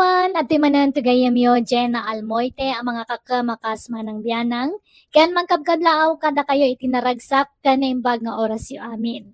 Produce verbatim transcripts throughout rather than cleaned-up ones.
Pan, adtoy manen ti gayyemyo, Jenna Almoite, a mangakakamakas manang bianang, ken mangkabkablaaw kadakayo iti naragsak ken naimbag nga orasyo amin.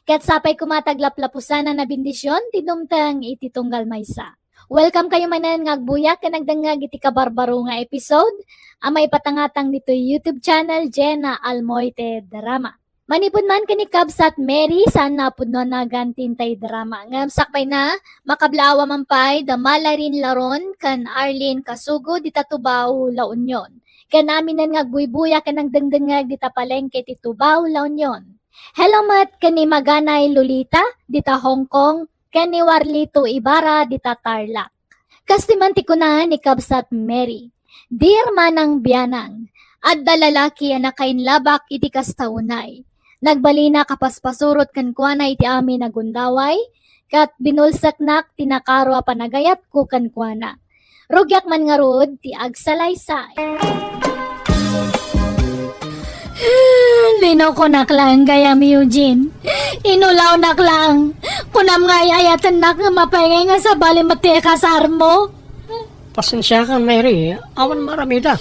Ket sapay koma ti aglaplapusan a bendision ti dumteng iti tunggal maysa. Welcome kayo manen nga agbuya ken agdengngeg iti kabarbaro nga episode a maipatangatang ditoy YouTube channel, Jenna Almoite Drama. Manipud man ken ni Kabsat Mary, saan a pudno a nagan ti intay drama. Ngem sakbayna, makablaawa man pay da Malarin Laron ken Arlene Kasugo dita Tubao, La Union. Ken aminen nga agbuybuya ken agdengdengngeg dita palengke ti Tubao, La Union. Hello met ken ni Maganay Lolita dita Hong Kong ken ni Warlito Ibarra dita Tarlac. Kas ti man ti kuna ni Kabsat Mary, "Dear manang bianang, adda lalaki a nakainlabak iti kasta unay. Nagbalinak a paspasurot kenkuana iti amin a gundaway, ket binulseknak ti nakaro a panagayatko kenkuana. Rugiak man ngarud ti agsalaysay." Linokonak laeng gayam, Eugene. Inulawnak laeng. Kunam nga ay-ayatennak nga mapay nga sabali met ti ikasarmo. Pasensiakan, Mary. Awan maramida.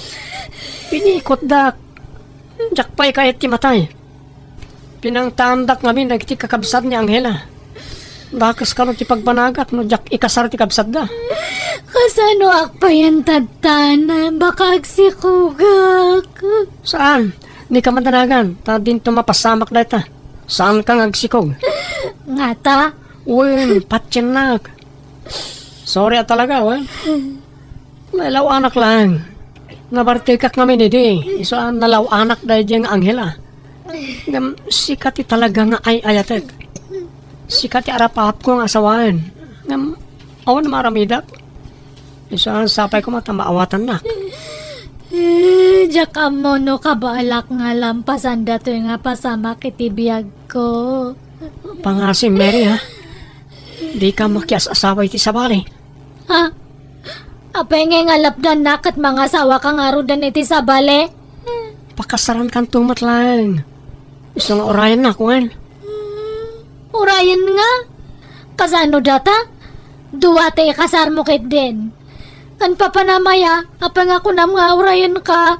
Pinikotdak. Diak pay kayat ti matay. Pinangtaandak ngamin dagiti kakabsat ni Angela. Dakes kano ti pagbanagat no diak ikasar ti kabsatda. Kasano ak payen tatta? Baka agsikogak. Saan? Ni ka madanagan, ta dinto mapasamak dayta. Saan ka nga agsikog? Ngata? Uy, patiennak. Sorry a talaga, wen. Nalaw-anak lang. Nabartekak ngamin idi. Isu a nalaw-anak daydi nga Angela. Ngem sika ti talaga nga ay-ayatek. Sika ti arapapko nga asawaen. Ngem awan maaramidak. Isu a sapay koma ta maawatannak. Eh, diak ammo no kabaelak nga lampasan datoy nga pasamak iti biagko. Pangngaasim, Mary, ha? Dika makias-asawa iti sabali. Ha? Apay ngay nga lapdannak ket mangasawaka ngaruden iti sabali? Pakasarankanto met laeng. Isu nga urayennak, wen? Urayen nga? Kasano data? Dua ti ikasarmo ketdin. Ken papanam aya, apay nga kunam nga urayenka?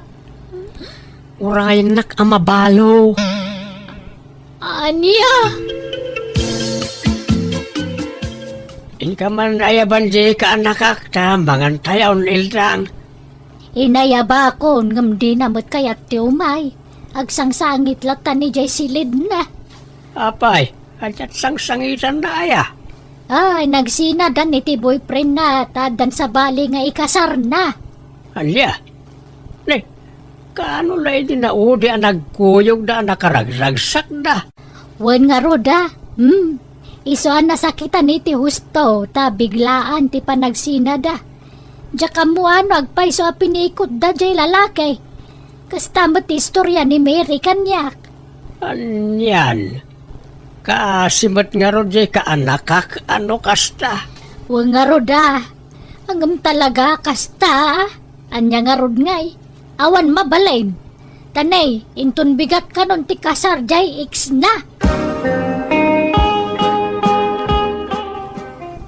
Urayennak a mabalo. Ania? Inka man ayaban di kaanakak ta mangan tayo un-ildang. Inayabakon, ngem dina met kayat ti umay. Agsangsangit latta ni jay silidna. Apay, ket sangsangitanna aya? Ay, nagsinadan iti boyfriendna, ta addan sabali nga ikasarna. Ania? Ne, kaano la idi naudi a nagkuyogda a nakaragragsakda? Wen ngarud a, hmm, isu a nasakitan iti husto ta biglaan ti panagsinada. Diak ammo no agpayso a pinikotda jay lalaki. Kasta met ti istoria ni Mary kaniak. Anian? Kaasi met ngarud jay kaanakak a no kasta? Wen ngarud a, ngem talaga kasta. Ania ngarud ngay? Awan mabalin. Ta ne, inton bigat kanon ti kasar jay ex-na.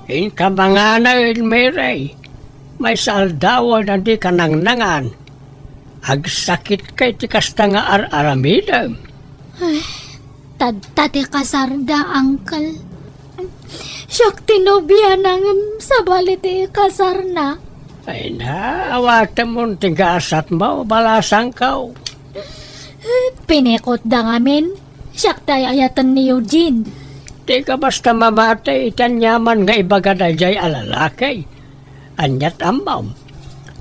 Inka manganay, Mary. Maysa aldawen a dika nangnangan. Agsakitka iti kasta nga ar-aramidem. Ay, tadta ti kasarda, uncle. Siak ti nobiana ngem sabali ti ikasarna. Ay na, awatemon ti gasatmo, balasangko. Pinikotda ngamin. Siak ti ay-ayaten ni Eugene. Dika basta mamati iti aniaman nga ibaga daydiay a lalaki. Aniat ammom?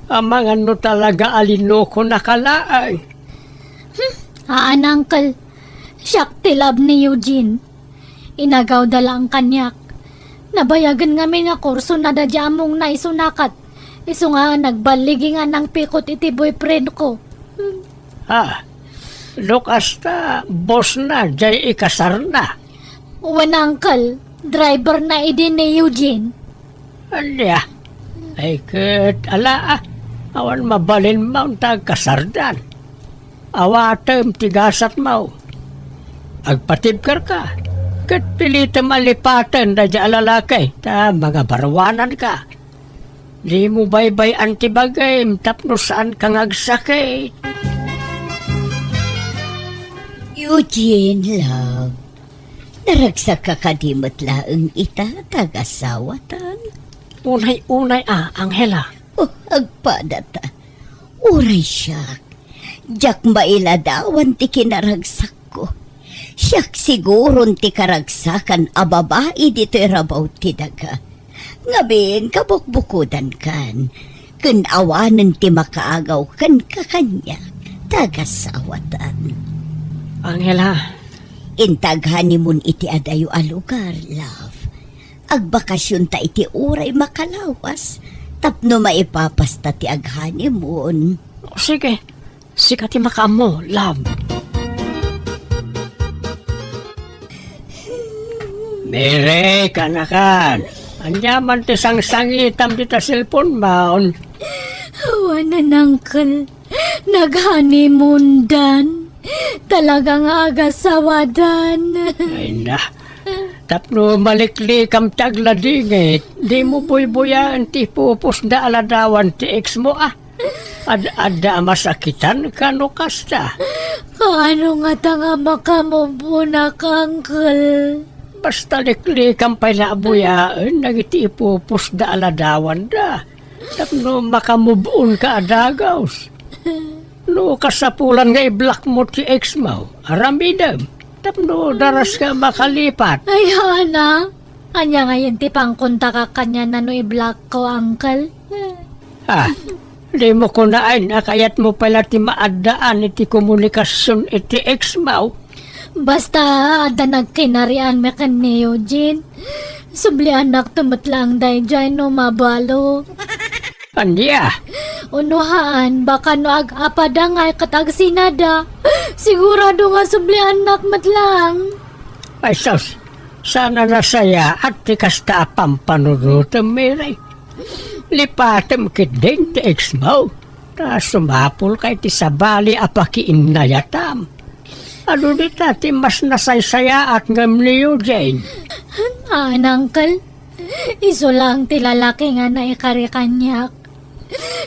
Amangan no talaga a linokonaka laeng. Hmm, haan, uncle. Siak ti love ni Eugene. Inagawda laeng kaniak. Nabayagen ngamin nga kurso na daydiay ammongna isuna ket isu nga nagballigi nga nangpikot iti boyfriend ko. Hmm. Ah, no kasta, boss na, jay ikasarna. Wen, uncle, driver na idi ni Eugene. Ania? Ay, ket ala, ah, awan mabalin maun ta agkasardan. Awatem ti gasatmo. Agpatibkerka, ket pilitem a lipaten daydiay a lalaki, ta mangabaruananka. Dimo baybay-an ti bagim tapno saanka nga agsakit. Eugene, love, naragsakka kadi met laeng ita ta agasawatan? Unay-unay a, Angela. Oh, agpadata. Uray siak, diak mailadawan ti kinaragsakko. Siak siguron ti karagsakan a babai ditoy rabaw ti daga. Ngamin, kabukbukodankan, ken awanen ti makaagaw kenka kaniak, ta agasawatan. Angela. Inta ag-honeymoon iti adayo a lugar, love. Agbakasionta iti uray makalawas, tapno maipapasta ti ag-honeymoon. O, sige. Sika ti makaammo, love. Mary, kanakan. Ania man ti sangsangitam dita cellphone-mo? Awanen, uncle. Nag-honeymoondan. Talaga nga agasawadan. Ay na. Tapno maliklikam ti agladingit, dimo buybuyaen ti pupusda a ladawan ti ex-mo, a. Ad-adda a masakitanka no kasta. Kaano ngata nga makamove-onak, uncle? Basta liklikam pay la a buyaen dagiti ipupusda a ladawanda tapno makamove-onka a dagus. No kasapulan nga i-block-mo ti ex-mo, aramidem tapno daraska makalipat. Ay, Hana, ania ngayen ti pangkontakak kaniana no i-block-ko, uncle? Ah, dimo kunaen a kayatmo pay la ti maaddaan iti komunikasion iti ex-mo? Basta adda nagkinarianmi ken ni Eugene, subliannakto met laeng daydiay no mabalo. Ania? Uno haan, baka no ag-apada ngay ket agsinada, sigurado nga subliannak met laeng. Ay sus, saan a nasayaat ti kasta a pampanunotem, Mary. Lipatem ketdin ti ex-mo, ta sumapulka iti sabali a pakiinnayatam. Adu dita ti mas nasaysayaat ngem ni Eugene? Haan, uncle. Isu laeng ti lalaki nga naikari kaniak.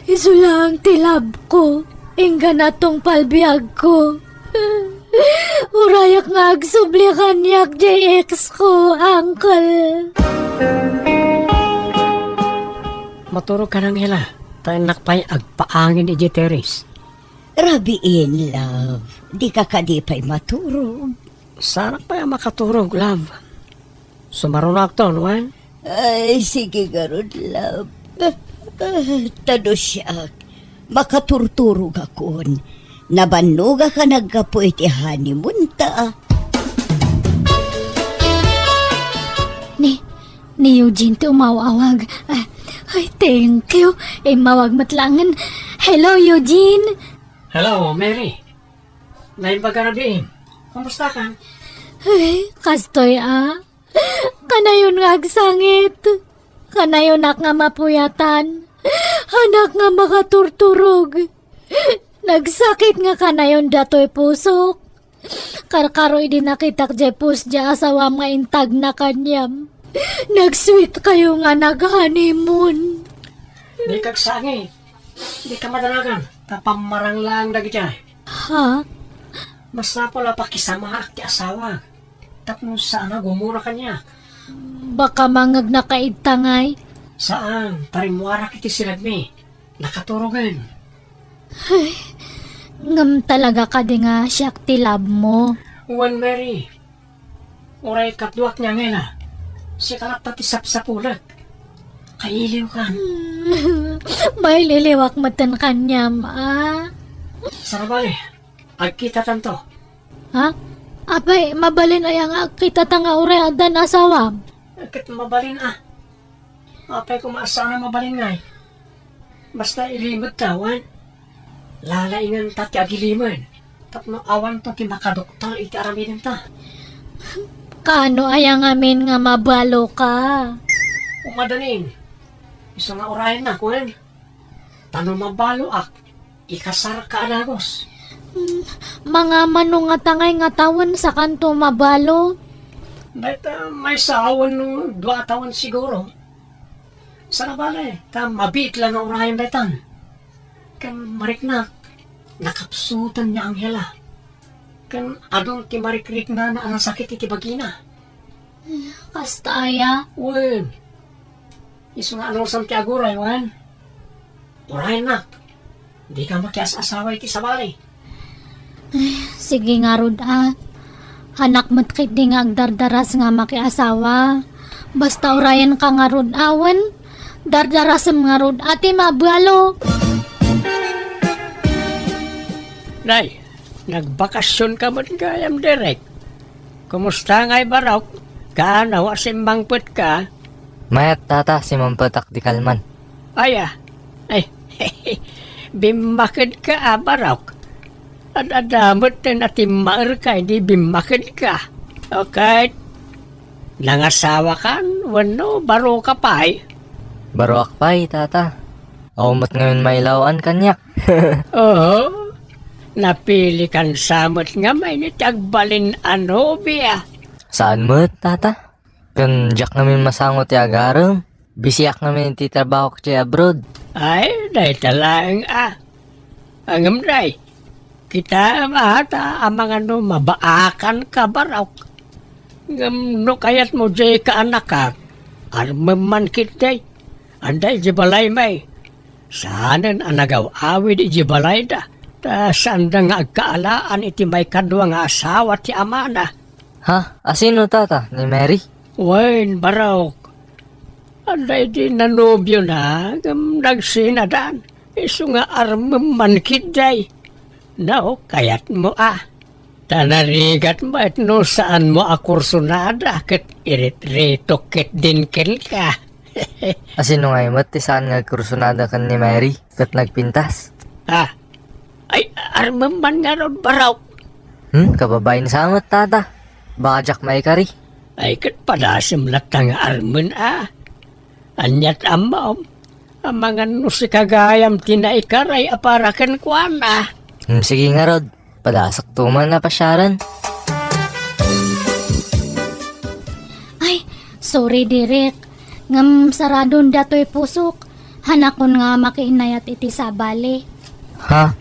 Isu laeng ti love-ko. Inggana tungpal biagko. Urayak nga agsubli kaniak diay ex-ko, uncle. Maturogkan, Angela, ta innak pay agpaangin idiay terrace. Rabiin, love. Dika kadi pay maturog? Saanak pay a makaturog, love. Sumarunoakton, wen? Ay, sige ngarud, love. Ah, ah, ta no siak, makaturturogakon. Nabannogak a naggapu iti honeymoon-ta. Ni, ni Eugene ti umaw-awag. Ah, ay, thank you. Immawag met laengen. Hello, Eugene. Hello, Mary. Naimbag a rabiim. Kumusta ka? Ay, kastoy a. Kanayon nga agsangit. Kanayonak nga mapuyatan. Haanak nga makaturturog. Nagsakit nga kanayon datoy pusok. Karkaro idi nakitak diay post diay asawam nga intagna kaniam. Nag-sweet kayo nga nag-honeymoon. Dika agsangit. Dika madanagan. Ta pammarang laeng dagiti. Ha? Masapul a pakisamaak ti asawak tapno saan a gumura kaniak. Baka mangegnaka idta ngay? Saan, ta rimmuarak iti silagmi. Nakaturogen. Ay, ngem talaga kadi nga siak ti love mo? Wen, Mary. Uray kaduak ni Angela, sika latta ti sapsapulek. Kailiwkan. Maililiwak metten kaniam, a? Sara bale, agkitatanto. Ha? Apay, mabalin aya nga agkitata nga uray addan asawam? Ket mabalin a. Apay koma a saan a mabalin ngay? Basta ilimedta, wen? Lalaingenta ti agilimed tapno awanto ti makaduktal iti aramidenta. Kaano aya ngamin nga mabaloka? Umadanin, isu nga urayennak, wen? Ta no mabaloak, ikasarka a dagus. Hmm, mangamano ngata ngay nga tawen sakanto mabalo? Dayta maysa a wenno dua a tawen siguro. Saan a bale, ta mabiit la nga urayen daytan. Ken mariknak, nakapsuten ni Angela. Ken adun ti marikriknana a nasakit iti bagina. Kasta aya? Wen. Isu nga anusam ti aguray, wen? Urayennak, dika makias-asawa iti sabali. Sige ngarud a. Hanak met ketdi nga agdardaras nga makiasawa. Basta urayenka ngarud a, wen? Dardarasem ngarud a ti mabalo. Nay, nagbakasionka met gayam, Derek. Kumusta ngay, Barok? Kaano a simmangpetka? Mayat, tata, simmangpetak di kalman. Aya, ay, bimmakedka a, Barok. Ad-adda met ti natimmaerka idi bimmakedka. Okay. Nangasawakan wenno baroka pay? Baroak pay, tata. Awan met ngamin mailaw-an kaniak. Oo. Napilikan sa met ngamin iti agbalin a nobia. Saan met, tata? Ken diak ngamin masango ti agarem. Bisiak ngamin iti trabahok iti abroad. Ay, dayta laeng a. Ngem day, kitaem a ta amangan no mabaakanka, Barok. Ngem no kayatmo diay kaanakak, armem man ketdi. Adda idiay balaymi. Saanen a nagaw-awid idiay balayda, ta saanda nga agkaalaan iti maikadua nga asawa ti amana. Ha? Asino, tata? Ni Mary? Wen, Barok. Adda idi nanobiona, ngem nagsinadan. Isu nga armem man ketdi. No, kayatmo a. Ta narigat met no saanmo a kursunada ket iritiritok ketdin kenka. Asino ngay met ti saan nga agkursunada ken ni Mary ket nagpintas? Ah, ay, armem man ngarud, Barok. Hmm, kababain sa met, tata. Baka diak maikari. Ay, ket padasem latta nga armen a. Aniat ammom? Amangan no sika gayam ti naikaray a para kenkuana. Hmm, sige ngarud. Padasakto man a pasiaren. Ay, sorry, Derek. Ngem saradon datoy pusok. Hanakon nga makiinnayat iti sabali. Ha?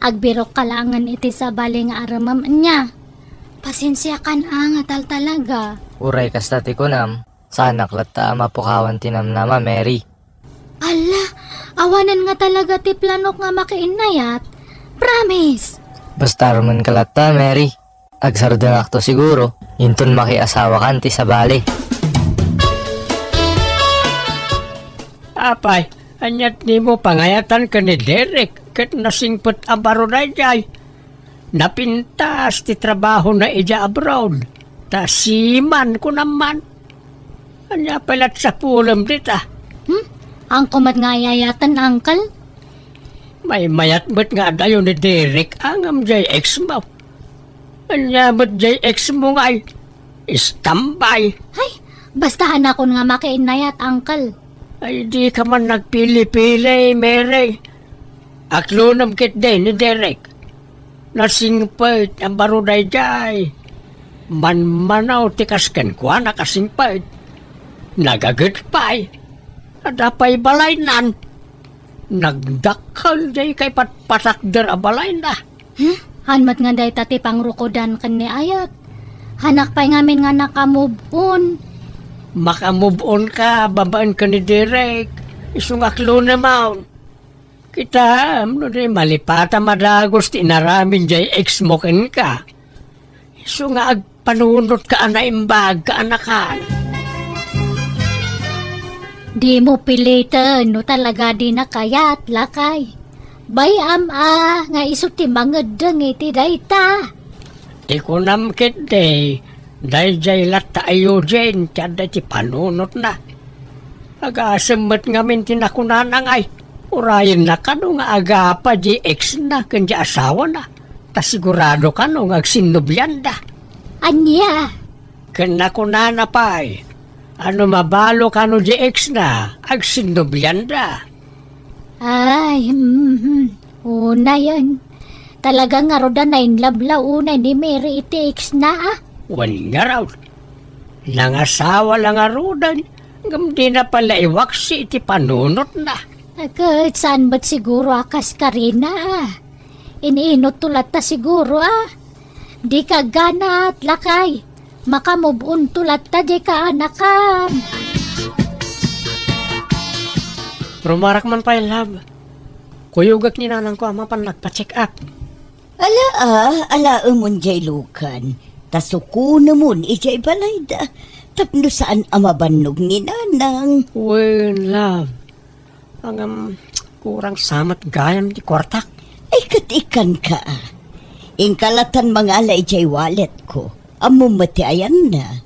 Agbirokka laengen iti sabali nga armem ania. Pasensiakan a nga taltalaga. Uray kasta ti kunam, saanak latta a mapukawan ti namnama, Mary. Alla, awanen nga talaga ti planok nga makiinnayat. Promise! Basta armenka latta, Mary. Agsardengakto siguro, inton makiasawakan ti sabali. Apay, aniat dimo pangayatan ken ni Derek ket nasingpet a baro daydiay? Napintas ti trabahona idiay abroad, ta seaman, kunam man. Ania pay la ti sapulem dita? Hmm? Haanko met nga ay-ayaten, uncle? Maymayat met nga adayo ni Derek a ngem diay ex mo. Ania met diay ex mo ngay? Istambay. Ay, basta hanakon nga makiinnayat, uncle. Ay, dika man nagpili-pili, Mary. Aklonem ketdi ni Derek. Nasingpet a baro daydiay. Manmanaw ti kas kenkuana a singpet. Nagaget pay. Adda pay balaynan. Nagdakkel diay kaipatpatakder a balayna. Hmm? Haan met nga dayta ti pangrukodan ken ni ayat. Hanak pay ngamin nga naka-move on. Maka-move on ka babaen ken ni Derek. Isu nga aklonem. Kitaem no di malipata madagus ti inaramid diay ex mo kenka. Isu nga agpanunotka a naimbag, kaanakan. Dimo piliten no talaga dina kayat, lakay. Bay-am a nga isu ti mangeddeng iti dayta. Ti kunam ketdi, daydiay latta a Eugene ti adda iti panunotna. Agasem met ngamin ti nakunana ngay, urayenna kano nga agapa diay ex na ken diay asawana, ta sigurado kano nga agsinnobianda. Ania? Ken nakunana pay a no mabalo kano diay ex na, agsinnobianda. Ay, mhm. Unayen. Talaga ngarud a na-in love la unay ni Mary iti ex na, a? Wen ngarud. Nangasawa la ngaruden, Ngem dina pay la iwaksi iti panunotna. Ket saan met siguro a kas karina, a? Iniinotto latta siguro, a? Dika agganat, lakay. Makamove-onto latta diay kaanakam. Rumarak man pay, love. Kuyogak ni nanangko a mapan nagpa-check up. Ala, a, alaemon diay lukan. Ta sukonemon idiay balayda. Tapno saan a mabannog ni nanang. Wen, love. Ngem, kurang sa met gayam ti kuartak. Ay, ket ikkanka, a. Inka lattan mangala idiay walletko. Ammom met ti ayanna.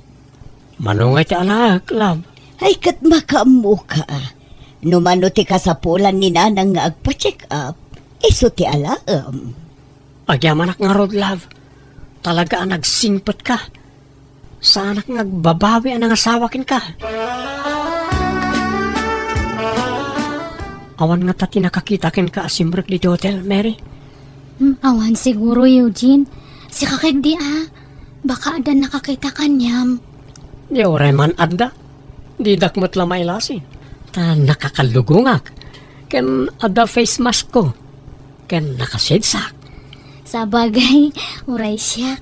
Mano ngay ti alaek, love? Ay, ket makaammoka, a. No mano ti kasapulan ni nanang nga agpa-check up, isu ti alaem. Agyamanak ngarud, love. Talaga a nagsingpetka. Saanak nga agbabawi a nangasawa kenka. Awan ngata ti nakakita kenka a simrek ditoy hotel, Mary? Hmm, awan siguro, Eugene. Sika ketdi, a. Baka adda nakakita kaniam. Di uray man adda. Didak met la mailasin. Ta nakakalugongak. Ken adda face mask ko. Ken nakasedsak. Sabagay, uray siak.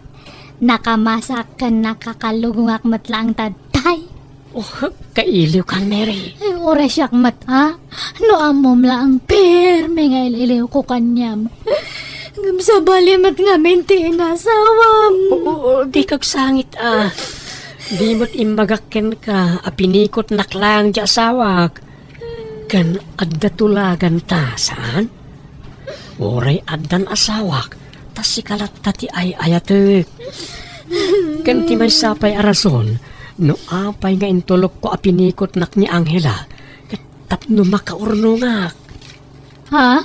Nakamasak ken nakakalugongak met laeng ta tay. Oh, kailiwkan, Mary. Ay, uray siak met, a? No ammom laeng permi nga il-iliwko kaniam. Ngem sabali met ngamin ti inasawam. Oo, dika agsangit, a. Di met imbagak kenka a pinikotnak laeng ti asawak. Ken adda tulaganta, saan? Uray addan asawak, ta sika latta ti ay-ayatek. Ken ti maysa pay a rason no apay nga intulokko a pinikotnak ni Angela, ket tapno makaurnongak. Ha?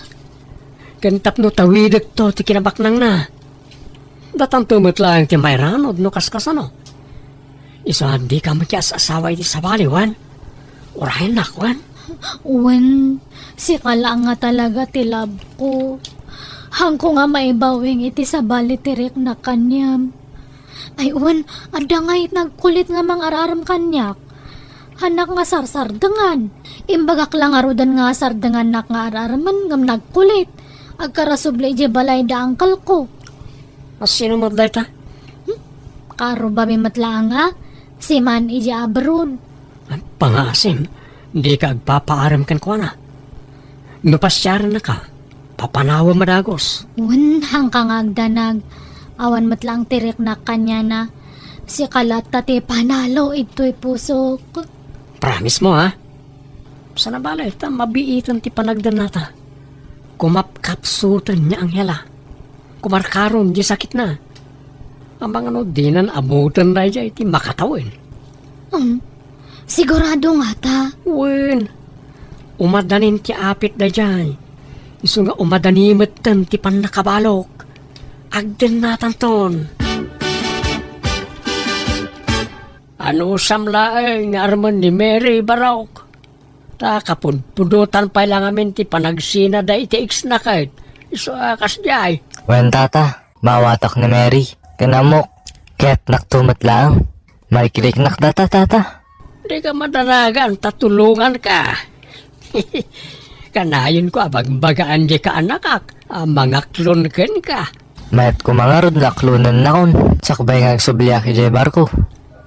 Ken tapno tawidekto ti kinabaknangna. Datanto met laeng ti mairanod no kaskasano. Isu a dika makias-asawa iti sabali, wen? Urayennak, wen? Wen, sika laeng nga talaga ti love ko. Haanko nga maibawing iti sabali ti riknak kaniam. Ay, wen, adda ngay nagkulit nga mangar-arem kaniak. Haanak nga sarsardengan. Imbagak la ngaruden nga sardengannak nga ar-aremen ngem nagkulit. Agkarasubli idiay balay da uncle ko. A, sino met dayta? Hmm? Karubami met laeng a, siman idiay abroad. Ay, pangaasim, dika agpapaarem kenkuana. No pasiarennaka, papanawem a dagus. Wen, haanka nga agdanag. Awan met laeng ti riknak kaniana. Sika latta ti panalo idtoy pusok. Promise mo, ha? Sana bale, ta mabiiten ti panagdennata. Kumapkapsuten ni Angela. Kumarkaron di sakitna. Amangan no dinan abuten daydiay ti makatawen. Um, sigurado ngata? Wen, umadanin ti apit daydiay. Isu nga umadani metten ti pannakabalok. Agdennatanton. Anusam laeng nga armen ni Mary, barok. Ta kapudpudotan pay la ngamin ti panagsina da iti ex-na ket isu a kasdiay. Wen, tata, maawatak ni Mary. Ken ammok, kayatnakto met laeng. Marikiriknak data, tata. Dika madanagan ta tulonganka. Kanayonko a bagbagaan diay kaanakak a mangaklon kenka. Mayat koma ngarud nga aklonennakon, sakbay nga agsubliak idiay barko.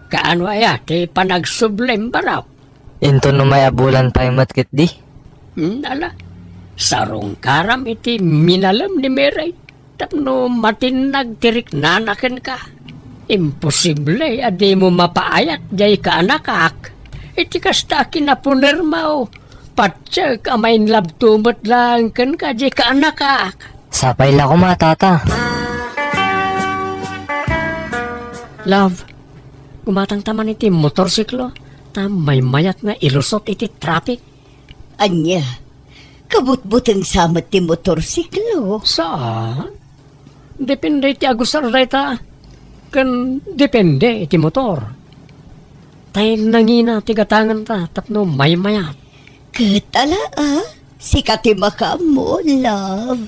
Kaano aya ti panagsublim, barok? Inton umay a bulan pay met ketdi. Hmm, ala, sarungkaram iti minalem ni Mary tapno matinnag ti riknana kenka. Imposible a dimo mapaayat diay kaanakak. Iti kasta a kinapunermo, patiek a ma-in love to met laeng kenka diay kaanakak. Sapay la koma, tata. Love, gumatangta man iti motorsiklo, ta maymayat nga ilusot iti traffic. Ania, kabutbuteng sa met ti motorsiklo? Saan? Depende iti agusar dayta, ken depende iti motor. Tay nangina ti gatanganta tapno maymayat. Ket ala, a? Sika ti makaammo, love.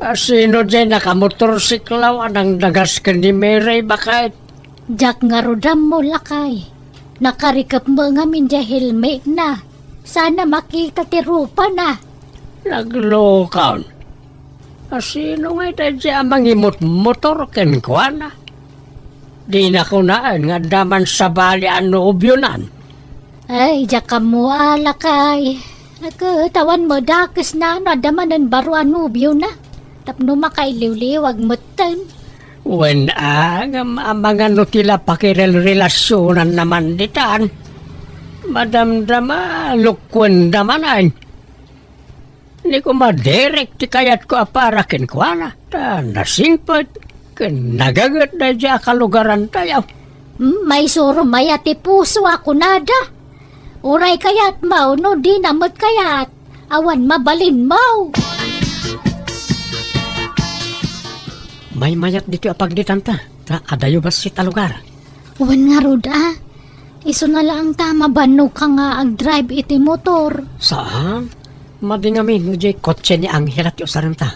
A, sino diay nakamotorsiklo a nangdagas ken ni Mary, baket? Diak ngarud ammo, lakay. Nakarikep met ngamin diay helmetna. Saan a makita ti rupana. Naglukaw. Asino ngay daydiay a mangimutmotor kenkuana? Dina kunaen nga adda man sabali a nobionan. Ay, diak ammo, lakay. Ket awan met dakesna no adda manen baro a nobiona. Tapno makailiwliwag metten. Wen a, ngem amangan no ti la pakirelrelasionanna man ditan. Madamdama, lukuenda manen. Ni koma, Derek ti kayatko a para kenkuana, ta nasingpet ken nagaget daydiay a kalugarantayo. Hmm, maisuro mayat ti puso a kunada. Uray kayatmo, no dina met kayat, awan mabalinmo. Maymayat ditoy a pagdetanta, ta adayo bassit a lugar. Wen ngarud a, isuna laeng ta mabannogka nga agdrive iti motor. Saan? Madi ngamin no diay kotse ni Angela ti usarenta.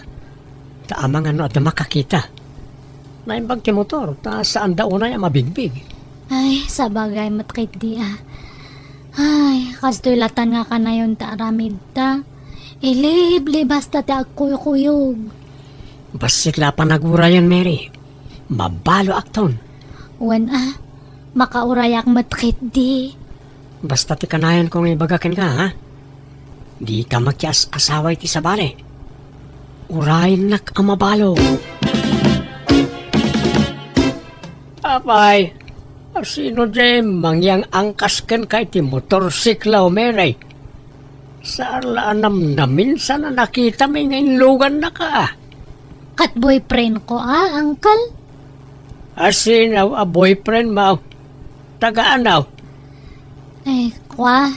Ta amangan no adda makakita. Naimbag ti motor, ta saanda unay a mabigbig. Ay, sabagay met ketdi a. Ay, kastoy latan nga kanayonta aramidta. Iliblibasta ti agkuykuyog. Bassit la a panagurayen, Mary. Mabaloakton. Wen a, makaurayak met ketdi. Basta ti kanayonko nga ibaga kenka, ha? Dika makias-asawa iti sabali. Urayennak a mabalo. Apay, asino diay mangyang-angkas kenka iti motorsiklo, Mary? Saan la a namnaminsan a nakitami nga inlugannaka. Ket boyfriendko a, uncle. Asino a boyfriendmo? Taga ano? Eh, kua,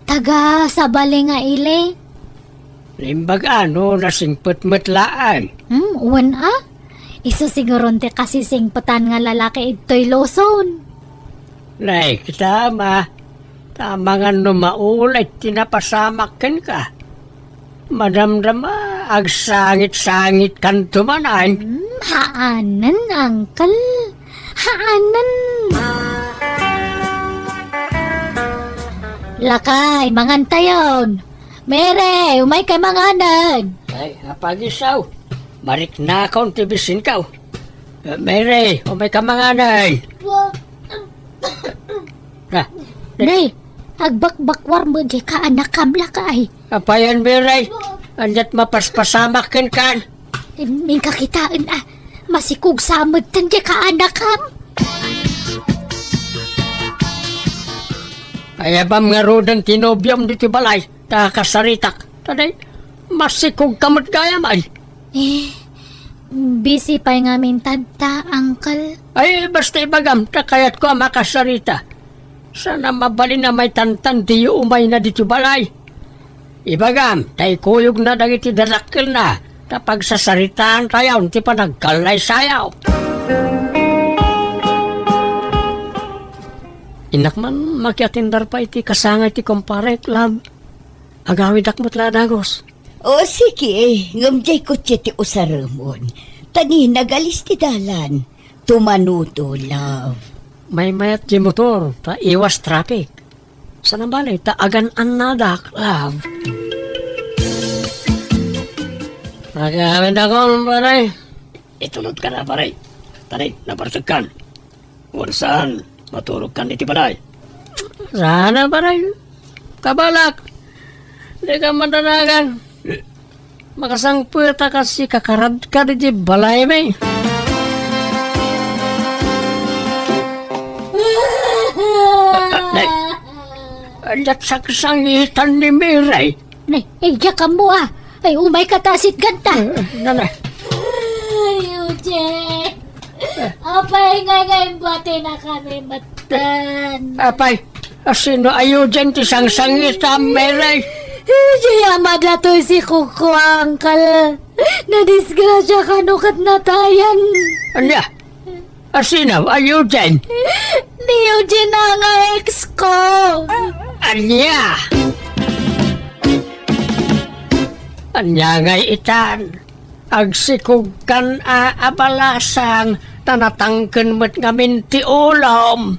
taga sabali nga ili. Naimbag a no nasingpet met laeng. Hmm, wen a? Isu siguron ti kasisingpetan nga lalaki idtoy Luzon. Nay, kita, ma. Ta amangan no maulay ti napasamak kenka. Madamdama, agsangit-sangitkanto manen. Hmm, haanen, uncle. Haanen. Lakay, mangantayon. Mere, umayka manganen. Ay, apagisaw. Mariknakon ti bisinkaw. Mere, umayka manganen. Na, Nay, agbakbakwar met diay kaanakam, lakay. Apayen, Mere? Aniat mapaspasamak kenkan? Inkakitaen a, masikog sa metten diay kaanakam. Ayabam ngaruden ti nobiom ditoy balay, ta kasaritak. Ta di, masikogka met gayam, ay. Eh, busy pay ngamin tatta, uncle. Ay, basta ibagam, ta kayatko a makasarita. Saan a mabalin a maitantan diyo umayna ditoy balay. Ibagam, ta ikuyogna dagiti dadakkelna, ta pagsasaritaantayon ti panagkallaysayo. Innak man makiatindar pay iti kasangay ti kumparek, love. Agawidak met la a dagus. O, sige, ngem diay kotse ti usaremon. Ta ni nagalis ti dalan. Tumanuto, love. Maymayat diay motor, ta iwas traffic. Saan a bale, ta agan-annadak, love. Agawidakon, pare. Itulodka na, pare. Tari, nabarsekkan. Wen saan, maturogkan iti balay. Saan a, pare. Kabalak. Dika madanagan. Makasangpet a kas ikakaradka ditoy balaymi. Nay, ania ti sangsangitan ni Miray? Nay, ay, diak ammo a. Ay, umayka ta sitganta. Eh, nanay. Ay, Eugene. Apay nga nga imbatinakami metten? Apay, asino a Eugene ti sangsangitam, Miray? Diay ama datoy sikogko, uncle. Nadisgrasia kano ket natayan. Ania? Asino a Eugene? Ni Eugene a nga ex ko. Ania? Ania ngay itan? Agsikogkan a abalasang ta natangken met ngamin ti ulom.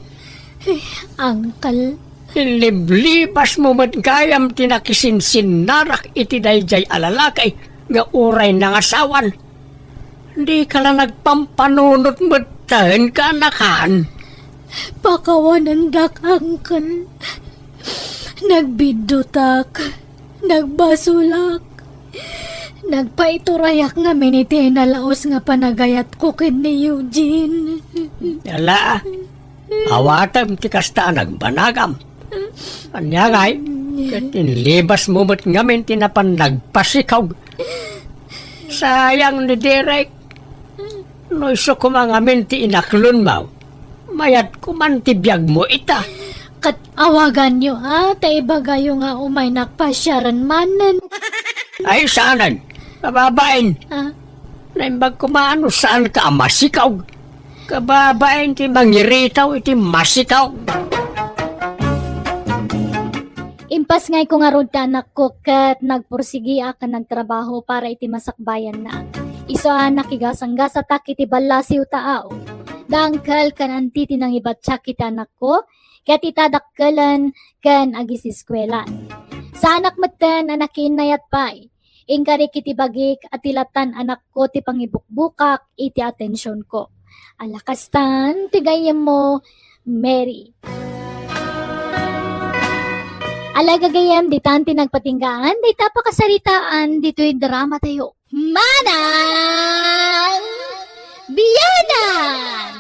Eh, Uncle. Inliblibasmo met gayam ti nakisinsinnarak iti daydiay a lalaki nga uray nangasawan. Dika la nagpampanunot metten, kaanakan. Pakawanendak, Uncle. Nagbiddutak. Nagbasolak. Nagpaiturayak ngamin iti nalaus nga panagayatko ken ni Eugene. Ala, awatem ti kasta a nagbanagam. Ania ngay, ket inlibasmo met ngamin ti napan nagpasikog. Sayang ni Derek. No isu koma ngamin ti inaklonmo, mayat koman ti biagmo ita. Ket awaganyo, a, ta ibagayo nga umaynak pasiaren manen. Ay, saanen? Kababain. Ah? Naimbag koma no saanka a masikog. Kababain ti mangiritaw iti masikog. Impasngayko ngarud ti anakko ket nagpursigiak a nagtrabaho para iti masakbayanna. Isu a nakigasanggasatak iti ballasiw taaw. Da uncle ken anti ti nangibattiak iti anakko, ket ita dakkelen ken agiseskuelan. Saanak metten a nakiinnayat pay. Inkarik iti bagik a ti latan anakko ti pangibukbukak iti atensionko. Ala kastan ti gayyemmo, Mary. Ala gagayyem, ditan ti nagpatinggaan dayta pakasaritaan ditoy dramatayo. Manang Biyanan!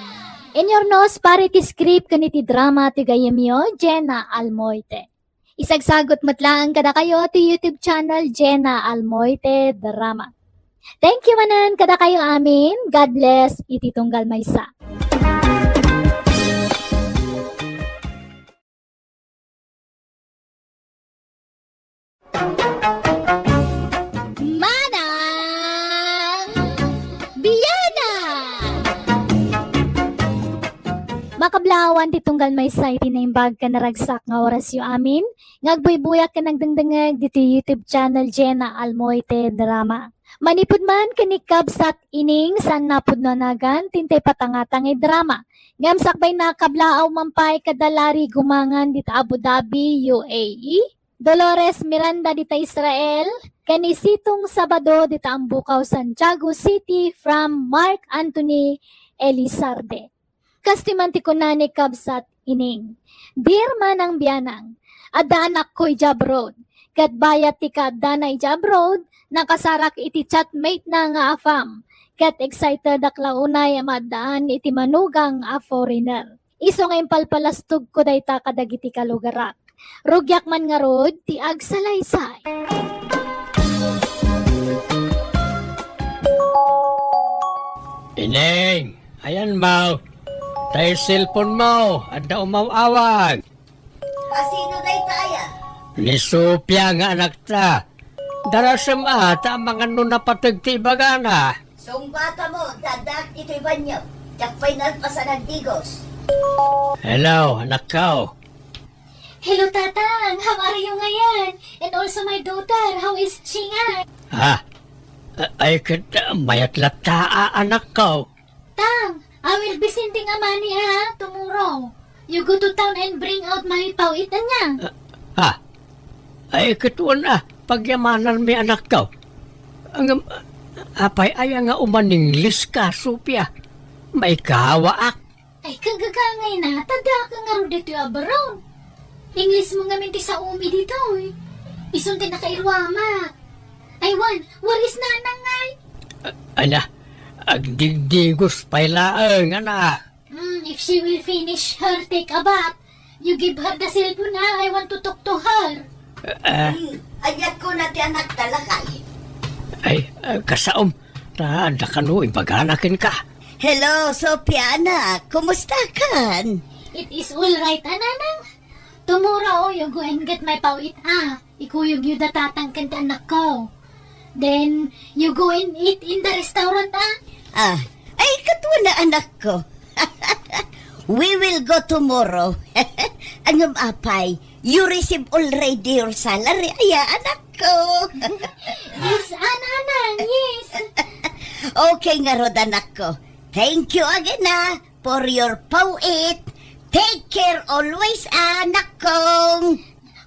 Inyurnos para iti script ken iti drama ti gayyemyo, Jenna Almoite. Isagsagut met laeng kadakayo ti YouTube channel Jenna Almoite Drama. Thank you manen kadakayo amin. God bless iti tunggal maysa. Manang Biyanan! Makablaawan ti tunggal maysa iti naimbag ken naragsak nga orasyo amin, nga agbuybuyak ken agdengdengngeg ditoy YouTube channel Jenna Almoite Drama. Manipud man ken ni Kabsat Ining, saan napudno a nagan, ti intay patangtangay drama. Ngem sakbayna, kablaaw man pay kada Larry Gumangan dita Abu Dhabi, U A E, Dolores Miranda dita Israel, ken ni Sitong Sabado dita Ambukaw, Santiago City, from Mark Anthony Elizarde. Kas ti man ti kuna ni Kabsat Ining, "Dear Manang Bianang, adda anakko idiay abroad, ket bayat ti kaaddana idiay abroad, nakasarak iti chatmate na nga afam, ket excited ak la unay a maaddaan iti manugang a foreigner. Isu nga impalpalastogko dayta kadagiti kalugarak. Rugiak man ngarud ti agsalaysay." Ineng, ayanmo, tay cellphone mo, adda umaw-awag. A, sino dayta aya? Ni Sofia nga anakta. Darasem a, ta amangan no napateg ti ibagana. Sungbata mo, addaak iti banyo. Diak pay nalpasan agdigos. Hello, anakko. Hello, Tatang. How are you ngayon? And also my daughter, how is she nga? Ah, a-, ay, ket, ah, mayat latta, a, anakko. Tang, I will be sending a money, ah, tomorrow. You go to town and bring out my pawit, anya? Ah, ah. Ay, ket wen, ah, pagyamananmi, anakko. Ngem, apay aya nga umaninglis ka, Sofia? Maikawaak. Ay, kagagangay na, ta addaak ngarud ditoy abroad. Inglismo ngamin ti saomi ditoy. Isun ti nakairuamak. Ay, wen, where is Nanang ngay? A-, ana, agdigdigos pay laeng, ana. Hmm, if she will finish her take a bath, you give her the cellphone, ha? I want to talk to her. Ah. Hmm, ayat ko na ti anak talakay. Ay, ah, kasaom, ta adda kano ibagana kenka. Hello, Sofia, anak. Kumusta kan? It is all right, a, Nanang. Tomorrow, you go and get my pawit, ah. Ikuyogyo da Tatang ken ti anakko. Then, you go and eat in the restaurant, ah. Ah, ay, ket wen a, anakko. We will go tomorrow. Ngem apay, you receive already your salary, aya, anakko? Yes, a, Nanang, yes. Okay ngarud, anakko. Thank you again, ah, for your poet. Take care always, anakko.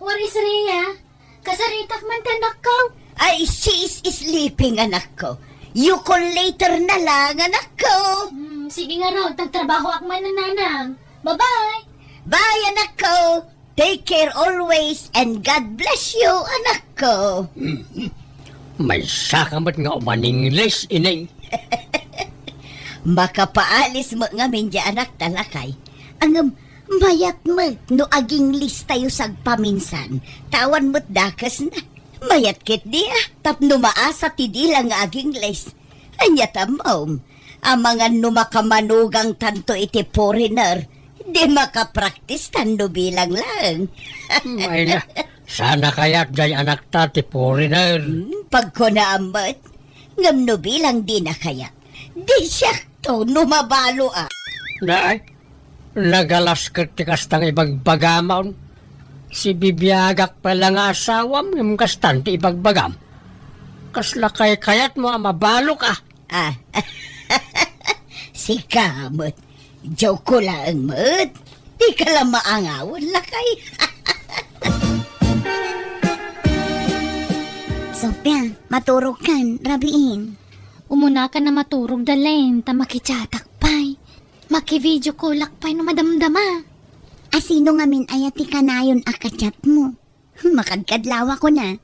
Where is Rhea? Kasaritak man ta, anakko. Ay, she is sleeping, anakko. You call later na lang, anakko. Hmm, sige ngarud, nagtrabahoak man, nanang. Bye-bye. Bye, anakko. Take care always and God bless you, anakko. Maysa ka met nga umaningles, ineng. Makapaalis met ngamin diay anakta, lakay. Ngem, mayat met no aginglis tayo sagpaminsan, ta awan met dakesna. Mayat ketdi, ah, tapno maasa ti dila nga aginglis. Ania ti ammom, amangan no makamanugangtanto iti foreigner, di makapraktis tan no bilang laeng. Ay na, sana kayat diay anakta ti foreigner. Hmm, pagkunaam met. Ngem no bilang dina kayat, di siakto no mabalo, ah. Nay, nagalas ket ti kasta nga ibagbagamon. Sibibiagak pay la nga asawam ngem kastan ti ibagbagam. Kasla kaykayatmo a mabalok, ah. Ah, sika met. Joke ko laeng met. Dika la maangawan, lakay. Sofia, maturogkan, rabiin. Umunakan a maturog, Dalen, ta makichatak pay. Maki-video callak pay no madamdama. Asino ngamin aya ti kanayon a kachatmo? Makadkadlawakon a.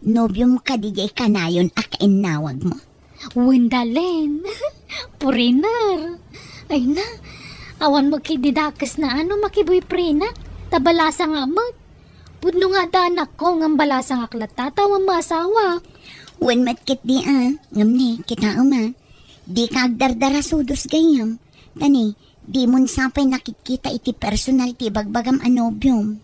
Nobiom kadi diay kanayon a kainnawagmo? Wen, Dalen. Foreigner. Ay na, awan met ketdi dakesna a no makiboyfriendak, ta balasangak met. Pudno nga adda anakko, ngem balasangak latta, ta awan met asawak. Wen met ketdi a, ngem ne, kitaem a. Dika agdardarasudos gayyem. Ta ne, dimon sa pay nakitkita iti personal ti ibagbagam a nobiom.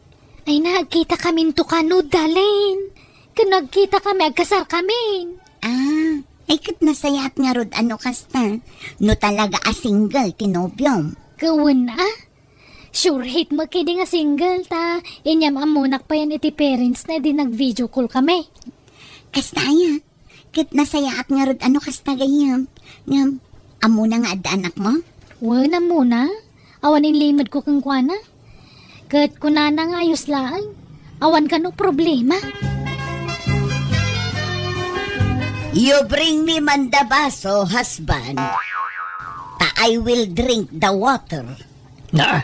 Ay na, agkitakaminto kano, Dalen. Ken agkitakami, agkasarkamin. Ah, ay ket nasayaat ngarud a no kasta, no talaga a single ti nobiom. Kawen a? Sure hit mo kidi nga single ta, inyam ammonak payen iti parents na idi nag-video call kami. Kasta aya, ket nasayaat ngarud a no kasta gayyem, ngem, ammona nga adda anakmo? Wen, ammona. Awan inlimedko kenkuana. Ket kunana nga ayos laeng. Awan kano problema. You bring me man the baso, husband. Ta I will drink the water. Na,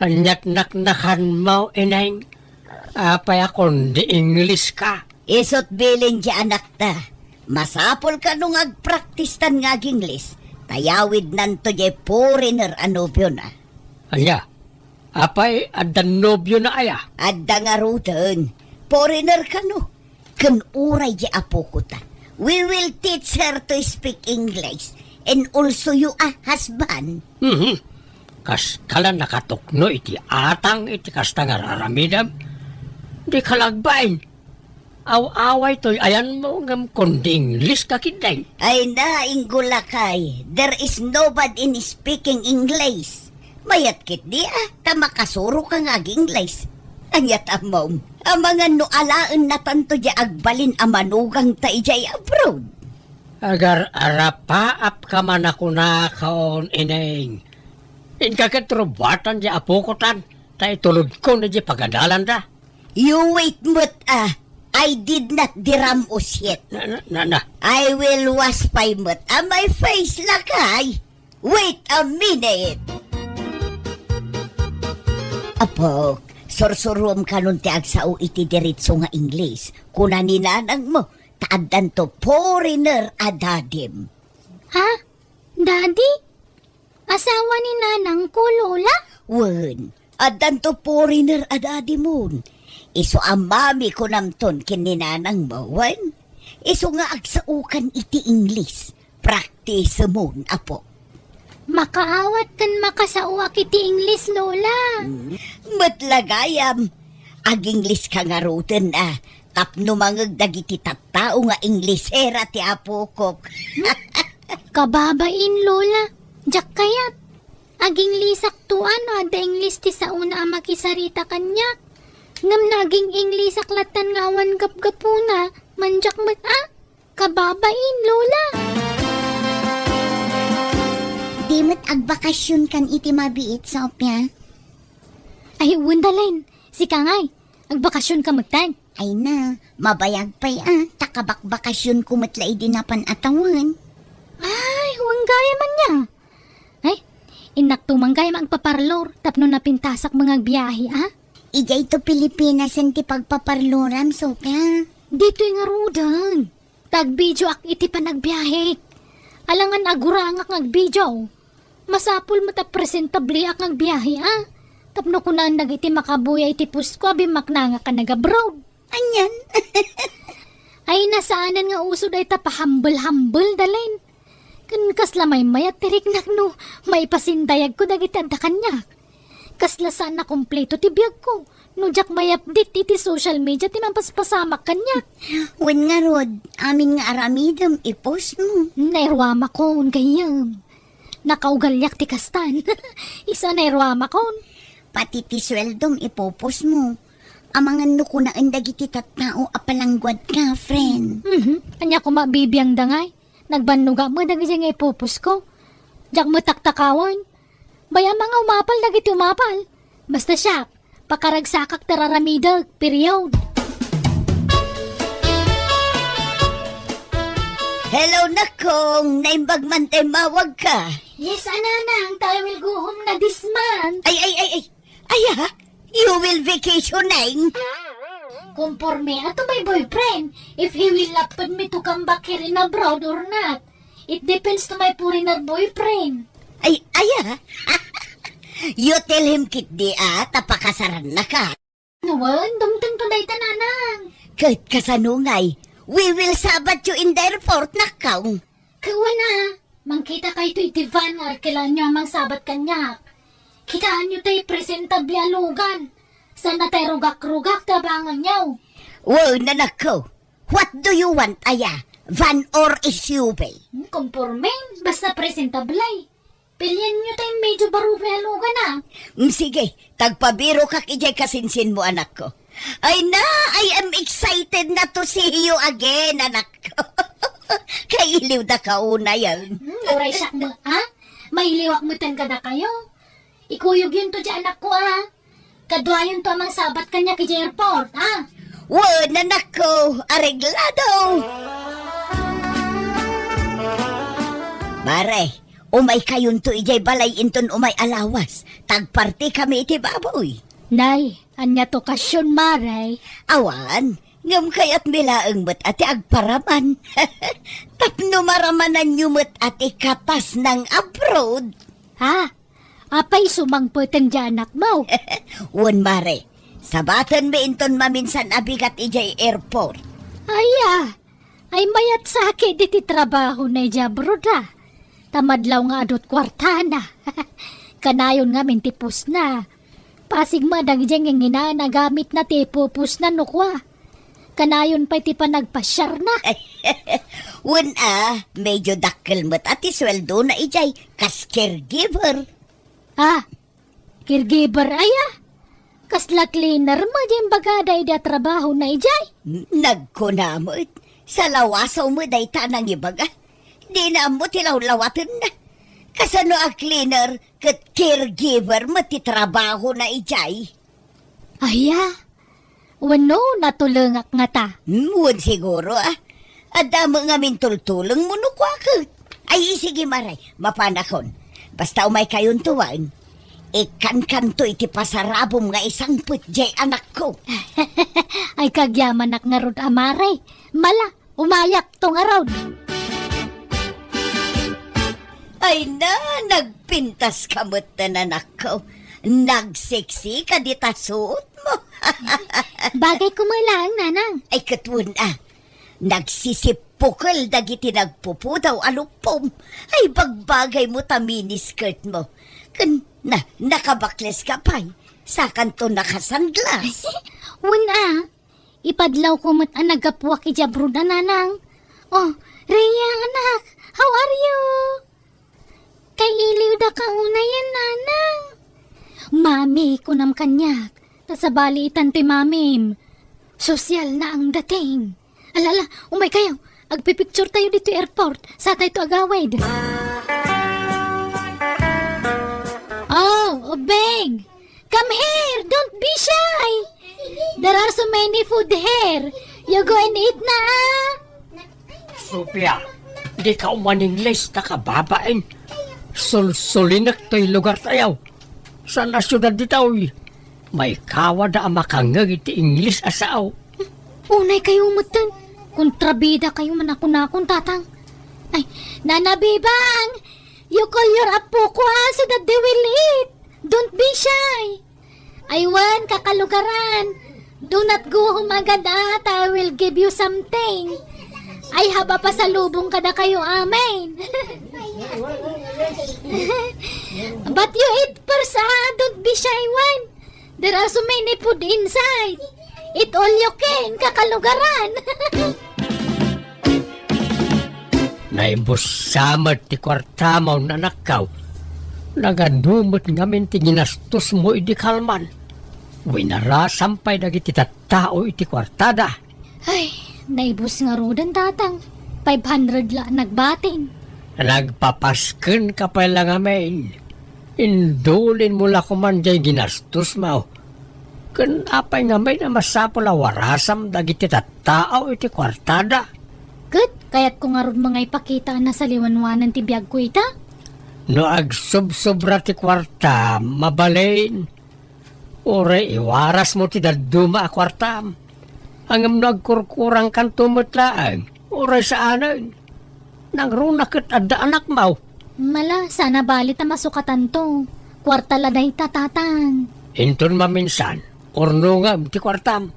ania't naknakanmo, ineng? Apay a kundi Ingleska? Isu't bilin ti anakta. Masapul kano nga agpraktistan nga agingles, ta yawidnanto diay foreigner a nobiona. Ania? Apay, adda nobiona aya? Adda ngaruden. Foreigner kano. Ken uray diay apokota. We will teach her to speak English and also you a husband. Mhm. Kaskala nakatukno iti atang iti kasta nga raramidem. Dika la agbain. Aw-away toy ayanmo ngem kundi Ingleska ketdin. Ay na, Inggolakay, there is no bad in speaking English. Mayat ketdi a, ta makasuroka nga ag-Ingles. Ania't ammom, amangan no alaennatanto diay agbalin a manugangta idiay abroad. Agar-arapaapka man a kunakon, ineng. Inka ket rubuatan diay apokotan, ta itulodkon idiay pagadalanda. You wait met a, I did not diram yet. Na, na, na, na. I will wash pay met a my face, lakay. Wait a minute. Apok, sursurom kanon ti agsao iti diretso nga Ingles. Kuna ni nanangmo, ta addanto foreigner a dadim. Ha? Daddy? Asawa ni nanangko, Lola? Wen, addanto foreigner a dadimon. Isu a mami kunamton ken ni nanangmo, wen? Isu nga agsaokan iti Ingles. Praktisemon, apo. Makaawat ken makasaoak iti Ingles, Lola. Hmm. Met la gayam, agingleska ngaruden a tapno mangeg dagiti tattao nga Inglesera ti apokok. Kababain, Lola. Diak kayat. Aginglesak to a no adda Ingles ti saona a makisarita kaniak. Ngem no aging-Inglesak lattan nga awan gapgapuna, mandiak met a. Kababain, Lola. Di met agbakasionkan iti mabiit, Sofia? Ay, wen, Dalen. Sika ngay, agbakasionka metten? Ay na, mabayag pay a, ta kabakbakasionko met la idi napan a tawen. Ay, wen gayam ania. Ay, innakto man gayam agpaparlor tapno napintasak met nga agbiahe a. Idiay to Pilipinas ti pagpaparloram, Sofia. Ditoy ngaruden. Ta agvideoak iti panagbiahek. Alangan agurangak nga agvideo. Masapul met a presentableak nga agbiahe a. Tapno kunaan dagiti makabuya iti postko a bimmaknangak a nag-abroad. Anian? Ay, nasaanan nga uso dayta pahambel-hambel, Dalen. Ken kasla maymayat ti riknak no maipasindayagko dagiti adda kaniak. Kasla saan a kompleto ti biagko no diak may-update iti social media ti mapaspasamak kaniak. Wen ngarud, amin nga aramidem, i-post mo. Nairuamakon, gayyem. Nakaugaliak ti kastan. Isu a nairuamakon. Pati ti sueldom, ipo-post mo. Amangan no kunaen dagiti tattao a palangguadka, friend. Mhm. Ania koma bibiangda ngay? Nagbannogak met dagiti nga ipo-postko. Diak met taktakawan. Bay-am nga umapal dagiti umapal. Basta siak, pakaragsakak ti ar-aramidek, period. Hello, Nakong. Naimbag man ta immawagka. Yes, a nanang, ta I will go home na this month. Ay, ay, ay, ay. Aya, you will vacationing? Konforme to my boyfriend if he will lapad me to come back here in abroad or not. It depends to my foreigner boyfriend. Ay, aya. You tell him ketdi a, ta pakasarannaka. Wen, dumtengto dayta, nanang. Ket kasano ngay? We will sabat you in the airport, Nakong. Ket wen a, mangkitakayto iti van nga arkelaanyo a mangsabat kaniak. Kitaenyo tay presentable a lugan. Saan a tay rugak-rugak ti abanganyo. Wen, anakko. What do you want, aya? Van or S U V? Hmm, konforme. Basta presentable. Pilienyo tay medyo baro pay a lugan a. Mm, sige, ta agpabirokak idiay kasinsinmo, anakko. Ay na, I am excited na to see you again, anakko. Kailiwdaka unayen. Hmm, uray siak met a. Mailiwak metten kadakayo. Ikuyogyonto diay anakko a. Kaduayonto a mangsabat kaniak idiay airport, a? Wen, anakko, areglado! Mare, umaykayonto idiay balay inton umay a lawas, ta agpartikami iti baboy. Nay, ania ti okasion, Mare? Awan, ngem kayatmi laeng met a ti agparaman. Tapno maramananyo met a ti kapas nang abroad. Ha? Apay, sumangpeten diay anakmo? Wen, Mare. Sabatenmi inton maminsan a bigat idiay airport. Aya, ay mayat sakit iti trabahona idiay abroad a. Ta madlaw nga adu ti kuartana. Kanayon ngamin ti pusna. Pasig met dagiti nginginaen a gamitna ti ipupusna no kua. Kanayon pay ti panagpasiarna. Wen a, medyo dakkel met a ti sueldona idiay kas caregiver. Ah, caregiver aya? Kasla cleaner met diay imbagada idi a trabahona idiay? Nagkuna met, salawasaw met dayta a nangibaga. Dina ammo ti lawlawatenna. Kasano a cleaner ket caregiver met ti trabahona idiay? Aya? Wenno, natulengak ngata? Hmm, wen siguro, a. Adda met ngamin tultulengmo no kua ket. Ay, sige, Mare, mapanakon. Basta umaykayonto wen, ikkankanto iti pasarabom nga isangpet diay anakko. Ay, kagyamanak ngarud a, Mare. Mala, umayakto ngarud. Ay na, nagpintaska metten, anakko. Nagseksika dita suotmo. Bagay koma laeng, nanang. Ay, ket wen a. Nagsisippukel dagiti nagpupudaw a luppom. Ay, bagbagaymo ta miniskirtmo. Ken na, nakabakleska pay. Sakanto nakasanglas. Wen a, ipadlawko met a naggapuak idiay abroad a, nanang. Oh, Rhea, anak, how are you? Kailiwdaka unayen, nanang. Mami, kunam kaniak, ta sabali itan ti mamim. Sosyal na ang dating. Ala, ala, umaykayo. Agpipicture tayo ditoy airport. Satayto agawid. Come here! Don't be shy! There are so many food here. You go and eat na, ah! Sofia, dika uman-Ingles ta kababain. Sulsulinek toy lugartayo. Saan a siudad ditoy? Maikawada a makangngeg iti Ingles a sao. Unay kayo metten. Kontrabida kayo man a kunakon, Tatang. Ay, Nana Bebang! You call your apoko, ah, so that they will eat. Don't be shy. Aywan, kakalugaran. Do not go home agad, ah, ta I will give you something. I have a pasalubong kadakayo amin. But you eat first, ah. Don't be shy one. There are so many food inside. Eat all you can, kakalugaran. Naibussa met ti kuartamo, anakko. Nagadu met ngamin ti ginastosmo idi kalman. Winarasam pay dagiti tattao iti kuartada. Ay, naibus ngaruden, Tatang. Five hundred la nagbatin. Nagpapaskenka pay la ngamin. Indulinmo la koman diay ginastosmo. Ken apay ngamin a masapul a warasam dagiti tattao iti kuartada? Ket kayatko ngarud nga ipakita a nasaliwanwanan ti biagko ita? No agsubsobra ti kuarta, mabalin. Uray iwarasmo ti dadduma a kuartam. Ngem no agkurkurangkanto met laeng, uray saanen. Nangruna ket adda anakmo. Mala, saan a bali ta masukatanto. Kuarta la dayta, Tatang. Inton maminsan, urnongem ti kuartam.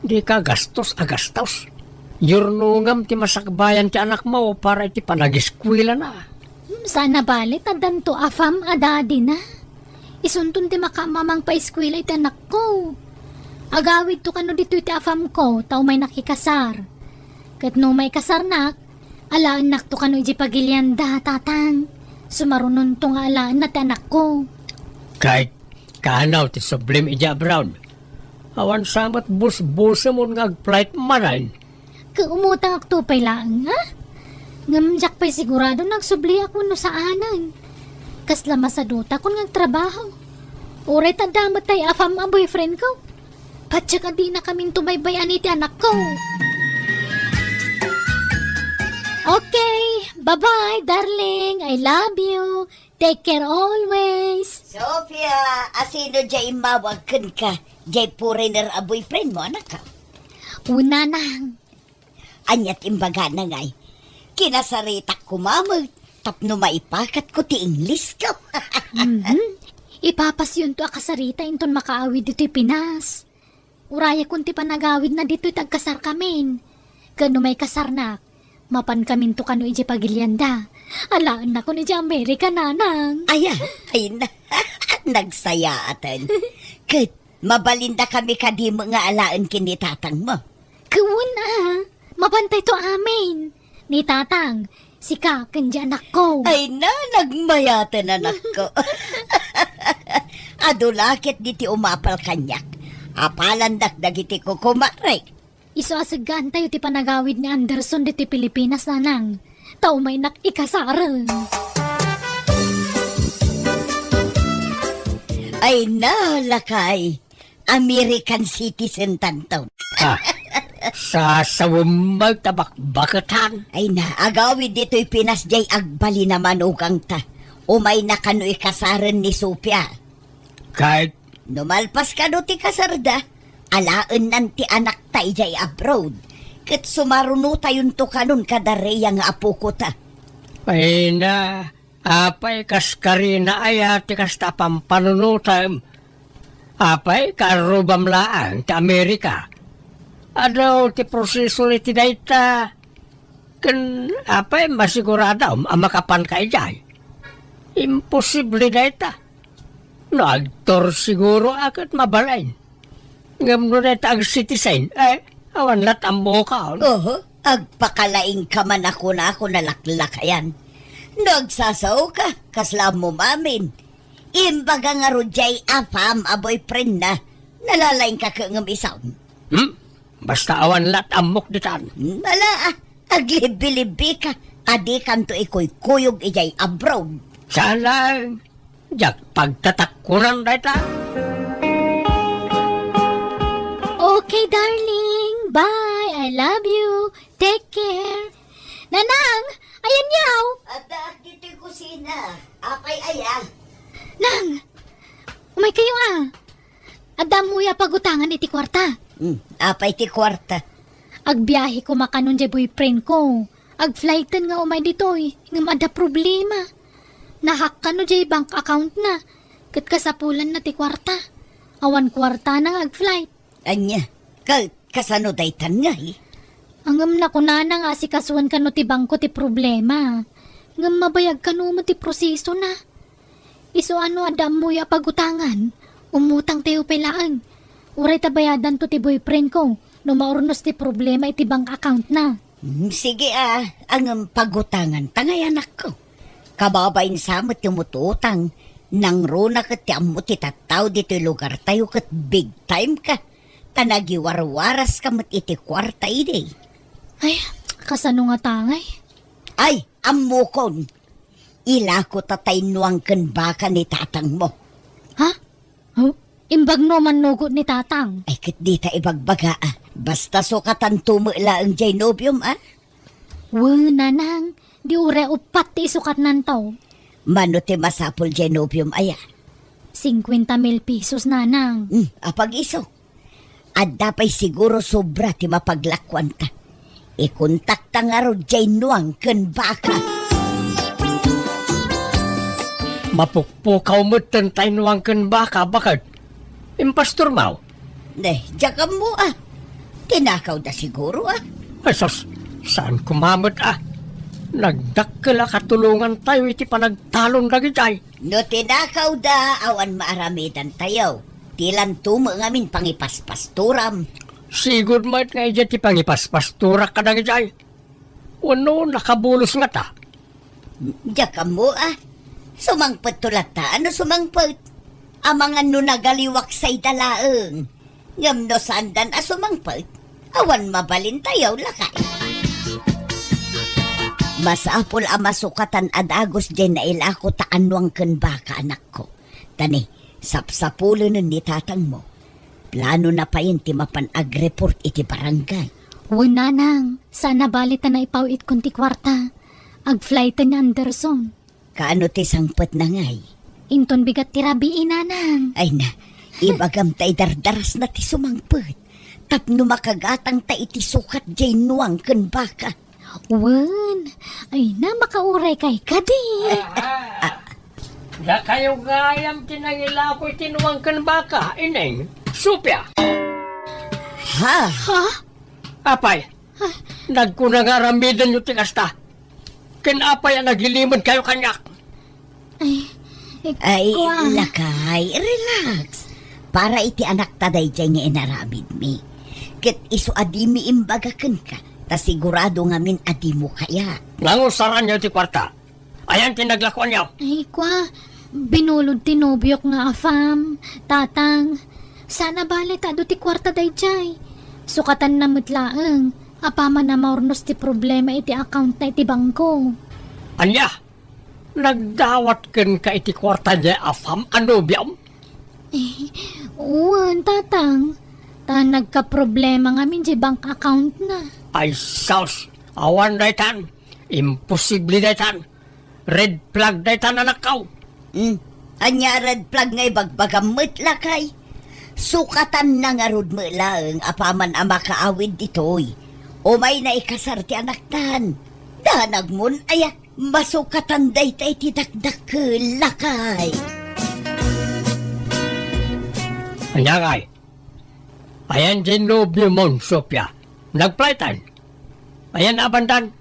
Dika gastos a gastos. Yurnongem ti masakbayan ti anakmo para iti panagiskuelana. Hmm, saan a bali ta addanto a farm a daddyna. Isunton ti makaamamang paiskuela iti anakko. Agawidto kano ditoy ti a farmko, ta umaynak ikasar. Ket no maikasarnak, alaennakto kano idiay pagilianda, Tatang. Sumarunonto nga alaenna ti anakko. Ket kano ti sublim idiay abroad? Awan sa met busbusemon nga ag-flight manen. Ket umutangakto pay laeng, a? Ngem diak pay sigurado no agsubliak wenno saanen. Kasla masadutakon nga agtrabaho. Uray ta adda met tay a farm a boyfriendko. Patiek a dinakaminto baybay-an iti anakko. Okay, bye-bye, darling. I love you. Take care always. Sofia, asino diay immawag kenka? Diay foreigner a boyfriendmo, anakko? Wen, nanang. Ania ti imbagana ngay? Kinasaritak koma met tapno maipakatko ti Inglesko. Mhm. Ipapasyonto a kasarita inton makaawid ditoy Pinas. Urayakon ti panagawidna ditoy ti agkasarkamin. Ket no maikasarnak, mapankaminto kano idiay pagilianda. Alaennakon idiay Amerika, nanang. Aya, ay na. Nagsayaaten. Ket mabalindakami kadi met nga alaen ken ni tatangmo? Wen a, mapantayto amin. Ni tatang, sika, ken di anakko. Ay na, nagmayaten anakko. Adu la ket diti umapal kaniak. Apalandak dagiti kukumarek. Isu a seggaantayo ti panagawid ni Anderson ditoy Pilipinas, nanang. Ta umaynak ikasaren. Ay na, lakay. American citizen tanto. Ah, sasawem met a bakbaketan. Ay na, agawid ditoy Pinas diay agbalin a manugangta. Umayna kano ikasaren ni Sofia. Ket no malpas kano ti kasarda, alaennan ti anakta idiay abroad. Ket sumarunotayonto kanon kada Rhea nga apokota. Ay na, apay kas karina aya ti kasta a pampanunotem? Apay kaarrubam laeng ti Amerika? Adu ti proseso iti dayta. Ken apay masiguradom a makapanka idiay? Imposible dayta. No agtor siguro a ket mabalin. Ngem no dayta ag-citizen, eh, awan lat ammokon. Oho, agpakalaingka man a kunakon a laklakayan. No agsasaoka, kasla ammom amin. Imbaga ngarud diay a farm a boyfriendna, nalalaingka ket ngem isun. Hmm? Basta awan lat ammok ditan. Ala, ah, aglibbi-libbika, a dikanto ikuykuyog idiay abroad. Saan laeng, diak pagtatakkuran dayta. Okay, darling. Bye. I love you. Take care. Nanang, ayan yaw. Adda ditoy kusina. Apay aya? Nang, umay kayo, ah. Adda ammoyo a pagutangan iti kuarta. Hmm, apay ti kuarta? Agbiahe koma kanon diay boyfriend ko. Agflighten nga umay ditoy, ngem adda problema. Nahack kano diay bank account na, ket kasapulanna ti kuarta. Awan kuartana nga agflight. Ania? Ka-, kasano daytan ngay? Ngem nakunana nga asikasuan kano ti bangko ti problema. Ngem mabayag kano met ti prosesona. Isu a no adda ammoyo a pagutangan, umutangtayo pay laeng. Uray ta bayadanto ti boyfriend ko no maurnos ti problema iti bank account na. Hmm, sige a, ngem pagutanganta ngay, anakko. Kababain sa met ti umututang, nangruna ket ti ammo ti tattao ditoy lugartayo ket big time ka. Ta nagiwarwaras ka met iti kuarta idi. Ay, kasano ngata ngay? Ay, ammokon. Ilako ta taynuang ken baka ni tatangmo. Ha? Huh? Imbag no mannugot ni tatang? Ay, ket dita ibagbaga, a. Basta sukatanto met laeng diay nobiom, a. Wen, nanang, di uray uppat ti isukatnanto. Mano ti masapul diay nobiom aya? Singkuenta mil pesos, nanang. Hmm, apag-isu. Adda pay siguro sobra ti mapaglakuanta. Ikontakta ngarud diay nuang ken baka. Mapukpukaw metten tay nuang ken baka, baket. Impastormaw? Ne, diak ammo, a. Tinakawda siguro, a. Ay, sus, saan koma met, a. Nagdakkel a katulongantayo iti panagtalon dagijay. No tinakawda, awan maaramidantayo. Dilanto met ngamin pangipaspastoram. Sigud met nga idiay ti pangipaspastorak kadagijay. Wenno nakabulos ngata? Diak ammo, a. Sumangpetto latta, a no sumangpet. Amangan no nagaliwak sayda laeng. Ngem no saandan a sumangpet, awan mabalintayo, lakay. Masapul a masukatan a dagus diay nailako ta anuang ken baka, anakko. Ta ni, sapsapulenen ni tatangmo. Planona payen ti mapan agreport iti barangay. Wen, nanang, saan a bali ta naipaw-itkon ti kuarta. Agflighten ni Anderson. Kaano ti sangpetna ngay? Inton bigat ti rabii, nanang. Ay na, ibagam ta idardarasna ti sumangpet. Tapno makagatangta iti sukat diay nuang ken baka. Wen, ay na, makauraykay kadi. Ah, dakayo gayam ti nangilako iti nuang ken baka, Ineng, Sofia. Ha? Ha? Apay, nagkuna nga aramidenyo ti kasta. Ken apay a nagilimenkayo kaniak? Ay, Ay, kua. Lakay, relax. Para iti anakta daydiay nga inaramidmi. Ket isu a dimi imbaga kenka, ta sigurado ngamin a dimo kayat. Nangusaranyo ti kuarta. Ayan ti naglakuanyo. Ay, kua, binulod ti nobiok nga afam, tatang. Saan a bali ta adu ti kuarta daydiay. Sukatanna met laeng, apaman a maurnos ti problema iti accountna iti bangko. Ania? Nagdawat kenka iti kuarta diay afam a nobiom? Eh, wen, tatang. Ta nagkaproblema ngamin diay bank accountna. Ay, sus! Awan daytan. Imposible daytan. Red flag daytan, anakko. Hmm. Ania a red flag nga ibagbagam met, lakay? Sukatanna ngarud met laeng apaman a makaawid ditoy. Umayna ikasar ti anaktan. Danagmon, aya, masukatan dayta iti dakdakkel, lakay. Ania ngay? Ayan diay nobiomon, Sofia. Nagflightan. Ayan a bandan.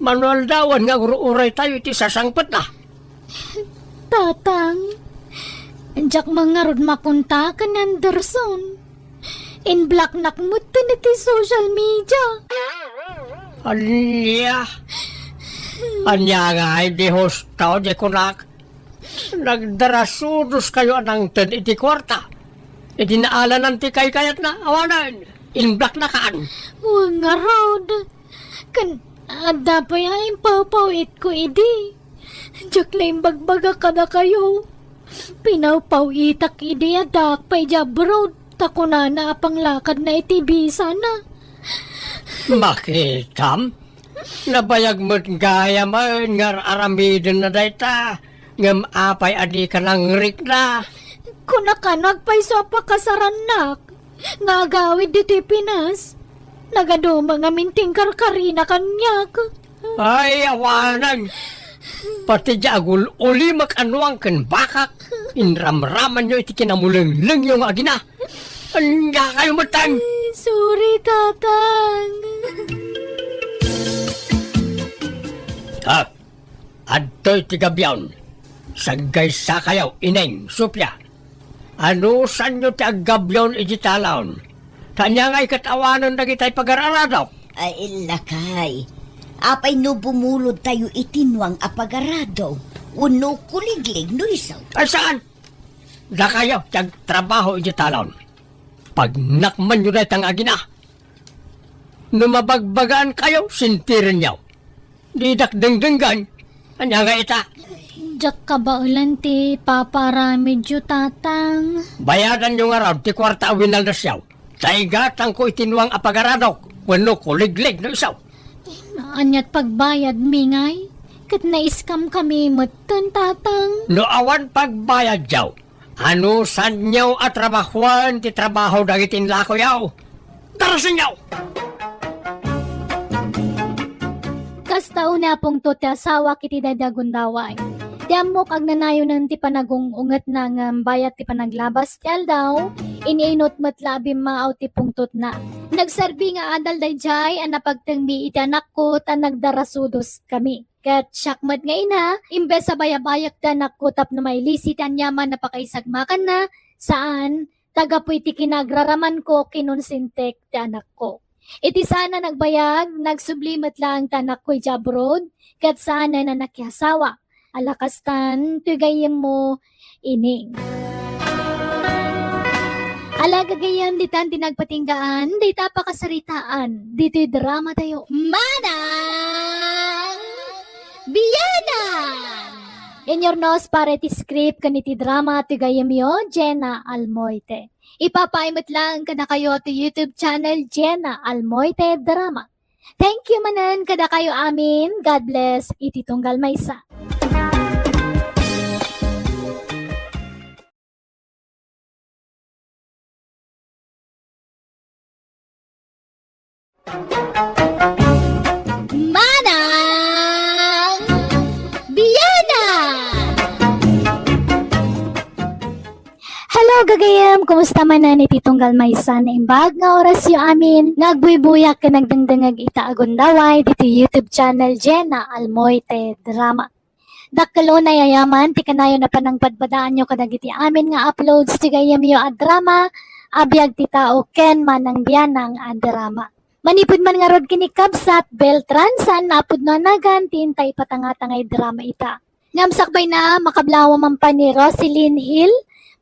Mano aldawan nga agur-uraytayo iti sasangpetna. Tatang, diak man ngarud makontak ken ni Anderson. Inblocknak metten iti social media. Ania? Ania ngay, di husto, di kunak? Nagdarasudoskayo a nangted iti kuarta. Idi naalanan ti kaykayatna, awanen, inblocknakan. Wen ngarud. Ken adda pay a impawpaw-itko idi. Diak la imbagbaga kadakayo. Pinawpaw-itak idi addaak pay idiay abroad. Ta kunana a panglakadna iti bisana. Makitam? Nabayag met gayamen nga ar-aramidenna dayta, ngem apay a dika nangrikna? Kuna kano agpayso a pakasarannak nga agawid ditoy Pinas? Nagaduma ngamin ti inkarkarina kaniak. Ay, awanen! Pati diay agul-ulimek a nuang ken bakak, inramramanyo iti kinamulenglengyo nga agina. Ania kayo metten? Ay, sorry, Tatang. Ah, adtoy ti gabion. Saggaysakayo, Ineng, Sofia. Anusanyo ti aggabion iti talaon? Ta ania ngay ket awanen dagitay pagar-aradok? Ay, lakay. Apay no bumulodtayo iti nuang a pagarado wenno kuliglig no isu? Ay, saan? Dakayo ti agtrabaho iti talaon. Pagnakmanyo dayta nga agina. No mabagbagaankayo, sentirenyo. Didak dengdenggen. Ania nga ita? Diak kabaelan ti papaaramidyo, Tatang. Bayadanyo ngarud ti kuarta a winaldasyo. Ta igatangko iti nuang a pagaradok wenno kuliglig no isu. Aniat pagbayadmi ngay? Ket na-scam kami metten, Tatang. No awan pagbayadyo, anusanyo a trabahoen ti trabaho dagiti inlakoyo? Darasenyo! Kasta unay a pungtot ti asawak iti daydi a gundaway. Ti ammok agnanayonen ti panagung-ungetna ngem bayat ti panaglabas ti aldaw, in-inut met la a bimmaaw ti pungtotna. Nagserbi nga adal daydiay a napagtengmi iti anakko ta nagdarasudos kami. Ket siak met nga ina, imbes a bayabayak ti anakko tapno mailisi ti aniaman a pakaisagmakanna, saan, ta gapu iti kinaagraramanko, kinonsentek ti anakko. Iti saan a nagbayag, nagsubli met laeng ti anakko idiay abroad, ket saanen a nakiasawa. Ala kastan, toy gayyemmo, Ineng. Ala gagayyem, ditan ti nagpatinggaan, dayta a pakasaritaan, ditoy dramatayo. Manang Bianang! Inyurnos para iti script ken iti drama ti gayyemyo, Jenna Almoite. Ipapaay met laeng kadakayo ti YouTube channel, Jenna Almoite Drama. Thank you manen kadakayo amin. God bless iti tunggal maysa. Manang Bianang! Hello, gagayem! Kumusta manen iti tunggal maysa naimbag nga orasyo amin nga agbuybuyak ken nagdengdengngeg ita a gundaway ditoy YouTube channel Jenna Almoite Drama. Dakkel unay a yaman ti kanayon a panangpadpadaanyo kadagiti amin nga uploads ti gayyemyo a drama, a biag ti tao ken Manang Bianang a drama. Manipud man ngarud ken ni Kabsat Beltran, saan a pudno a nagan ti inta ipatangatangay drama ita. Ngem sakbayna, makablawa man pay ni Roselyn Hill,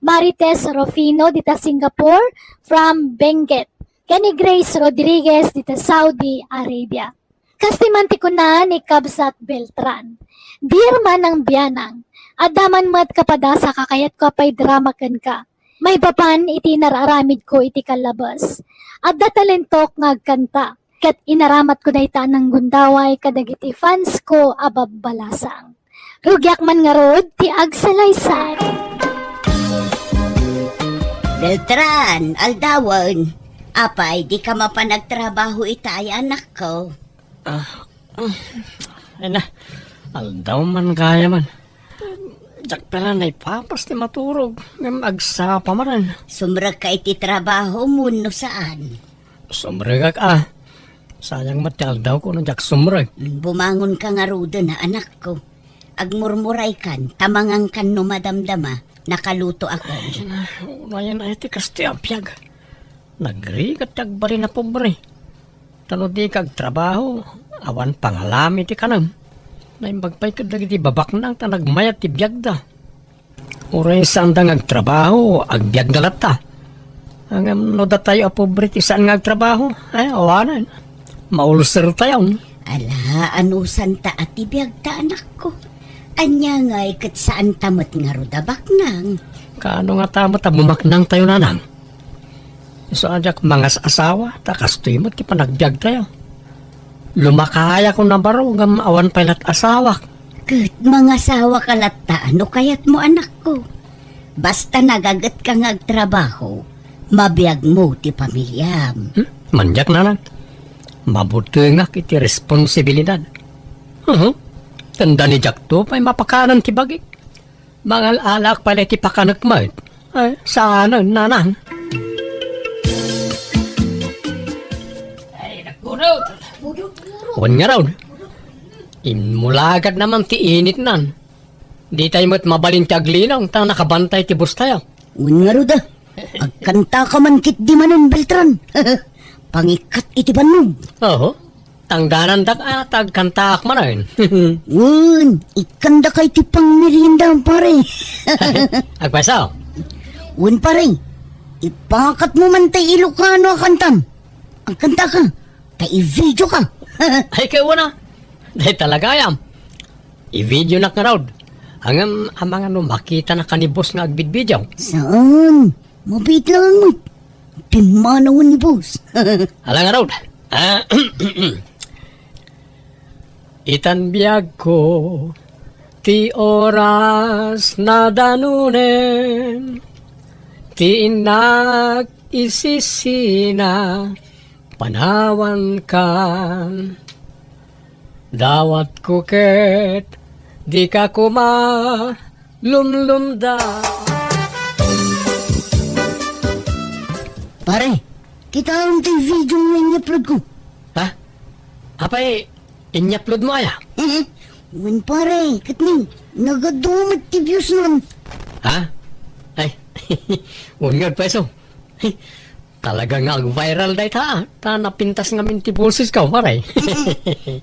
Marites Rufino dita Singapore, from Benguet, ken ni Grace Rodriguez dita Saudi Arabia. Kastoy man ti kuna ni Kabsat Beltran, "Dear Manang Bianang, adda man met kapadasa kakayatko a paidrama kenka. Maipapan iti inar-aramidko iti kallabes, adda talentok nga agkanta, ket inaramatko dayta a nanggundaway kadagiti fansko a babbalasang. Rugiak man ngarud ti agsalaysay." Beltran, aldawen. Apay, dika mapan agtrabaho ita ay anakko? Ah, ah, ay na, aldaw man gayamen. Diak pay la naipapas ti maturog, ngem agsapa manen. Sumrekka iti trabaho wenno saan? Sumrekak a. Sayang met ti aldawko no diak sumrek. Bumangonka ngaruden a, anakko. Agmurmuraykan, ta mangankan no madamdama, nakalutoaken. Ay na, unayen ay ti kastoy a biag. Nagrigat ti agbalin a pobre. Ta no dika agtrabaho, awan pangalami ti kanem. Naimbag pay ket dagiti babaknang ta nagmayat ti biagda. Uray saanda nga agtrabaho, agbiagda latta. Ngem no datayo a pobre ti saan nga agtrabaho, ay, awanen. Maulsertayon. Ala, anusanta a ti biagta, anakko? Ania ngay ket saanta met ngarud a baknang? Kaano ngata met a bumaknangtayo, nanang? Isu a diak mangas-asawa, ta kastoy met ti panagbiagtayo. Lumakayak a baro ngem awan pay lat asawak. Ket mangasawaka latta no kayatmo, anakko. Basta nagagetka nga agtrabaho, mabiagmo ti pamiliam. Hmm? Mandiak, nanang. Mabutengak iti responsibilidad. Uhu. Tanda ni Jack to pay mapakanan ti bagi. Mangal-alaak pay ti pakanek met. Ay, saan, nanang? Ay, nagpudot. Wen ngarud. Immulagad naman ti initnan. Ditay met mabalin ti aglinong ta nakabantay ti bustayo. Wen ngarud, a. Agkantaka man ketdi manen, Beltran. Pangikkat iti bannog. Oho. Tangdanandak a ta agkantaak manen. Wen, ikkandaka iti pangmerienda, pare. Agpayso? Wen, pare. Ipakatmo man tay Ilocano a kantam. Agkantaka. Ta i-videoka. Ay, kay una. Dahil talaga ayam. I-videonak ngarud. Ngem amangan no makitanak a ni boss nga agbidbidiaw. Saan? Mabiit laeng met. Pimmanawen ni boss. Ala ngarud. Ah, itan biagko, ti oras nadanunen, ti innak isisina, panawankan. Dawatko ket dika koma lumlumda. Pare, kitaem ti video nga inyupload ko. Ha? Apay, inyupload mo aya? Wen, pare, ket ni, nagadu met ti views nun. Ha? Ay, wen nga agpayso. Talaga nga ag-viral dayta, ah. Ta napintas ngamin ti bosesko, pare.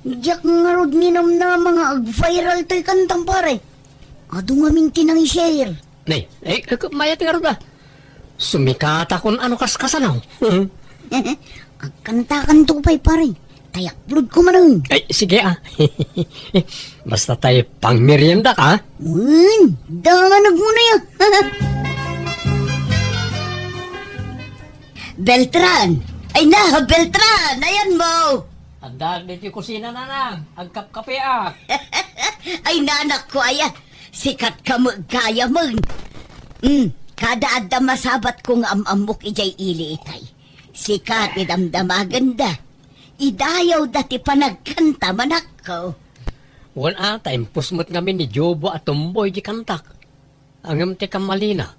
Diak ngarud ninamnama nga ag-viral toy kantam, pare. Adu ngamin ti nang-share. Nay, ay, ay, mayat ngarud, ah. Sumikatakon ano kas kasano. Agkantakanto pay, pare. Tay upload ko manen. Ay, sige, ah. Basta tay pangmerienda ka, ah. Wen, dangan agmuna ya. Beltran! Ay na, Beltran! Ayan mo! Adda ditoy kusina, nanang. Agkapkape, ah. Ay, nanak ko, aya. Sikat ka met gayam. Hmm, kada adda masabat ko nga am-ammok idiay ili itay. Sikat ti damdamagenda. Idayawda ti panagkanta, manakko. Wen a, ta impus met ngamin ni Jobo a tumboy di kantak. Ngem ti kamalina,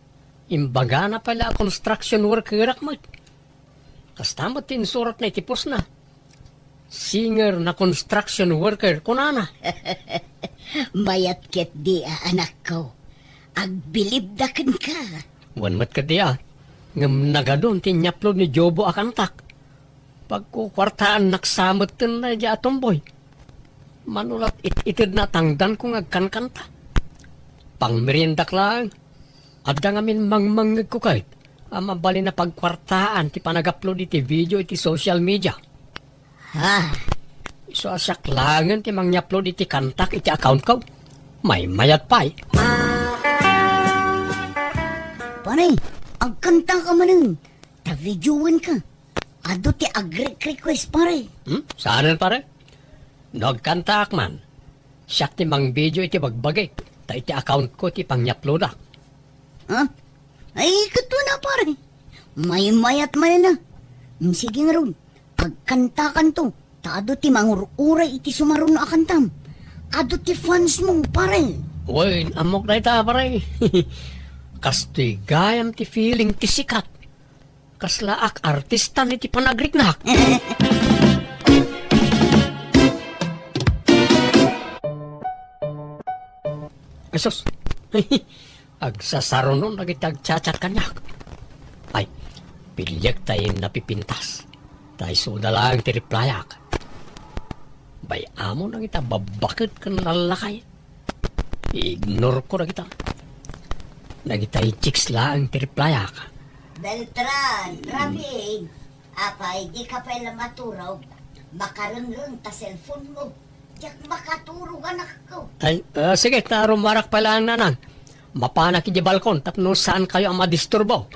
imbagana pay la a construction workerak met. Kasta met ti insuratna iti postna. Singer na construction worker, kunana. Mayat ketdi a, anakko. Agbilibda kenka. Wen met ketdi a, ngem nagadun ti inyapload ni Jobo a kantak. Pagkukuartaannak sa metten daydiay a tumboy. Mano la it-itedna a tangdanko nga agkankanta. Pangmeriendak laeng. Adda ngamin mangmangngegko ket a mabalin a pagkuartaan ti panag-upload iti video iti social media. Ha? Isu a siak laengen ti mangya-upload iti kantak iti accountko. Maymayat pay. Pare, agkantaka manen. Ta videoenka. Adu ti agre-request, pare. Hmm? Saanen, pare? No agkantaak man, siak ti mangvideo iti bagbagik, ta iti accountko ti pangya-uploadak. Ha? Ay, ket wen a, pare. Maymayat manen a. Hmm, sige ngarud, agkantakanto, ta adu ti mangur-uray iti sumaruno a kantam. Adu ti fansmo, pare. Wen, ammok dayta, pare. Kastoy gayam ti feeling ti sikat. Kaslaak artista iti panagriknak. Ay, sus. Agsasarunon dagiti agchat-chat kaniak. Ay, piliek ta napipintas. Ta isuda laeng ti replyak. Bay-am dagita babbaket ken lallakay. I-ignoreko dagita. Dagita i-chicks laeng ti replyak. Beltran, Rafi, apay, dika pay la maturog? Makarengreng ta cellphone mo. Diak makaturog, anakko. Ay, ah, sige, ta rumarak pay laeng, nanang. Mapanak idiay balkon tapno saankayo a madisturbo.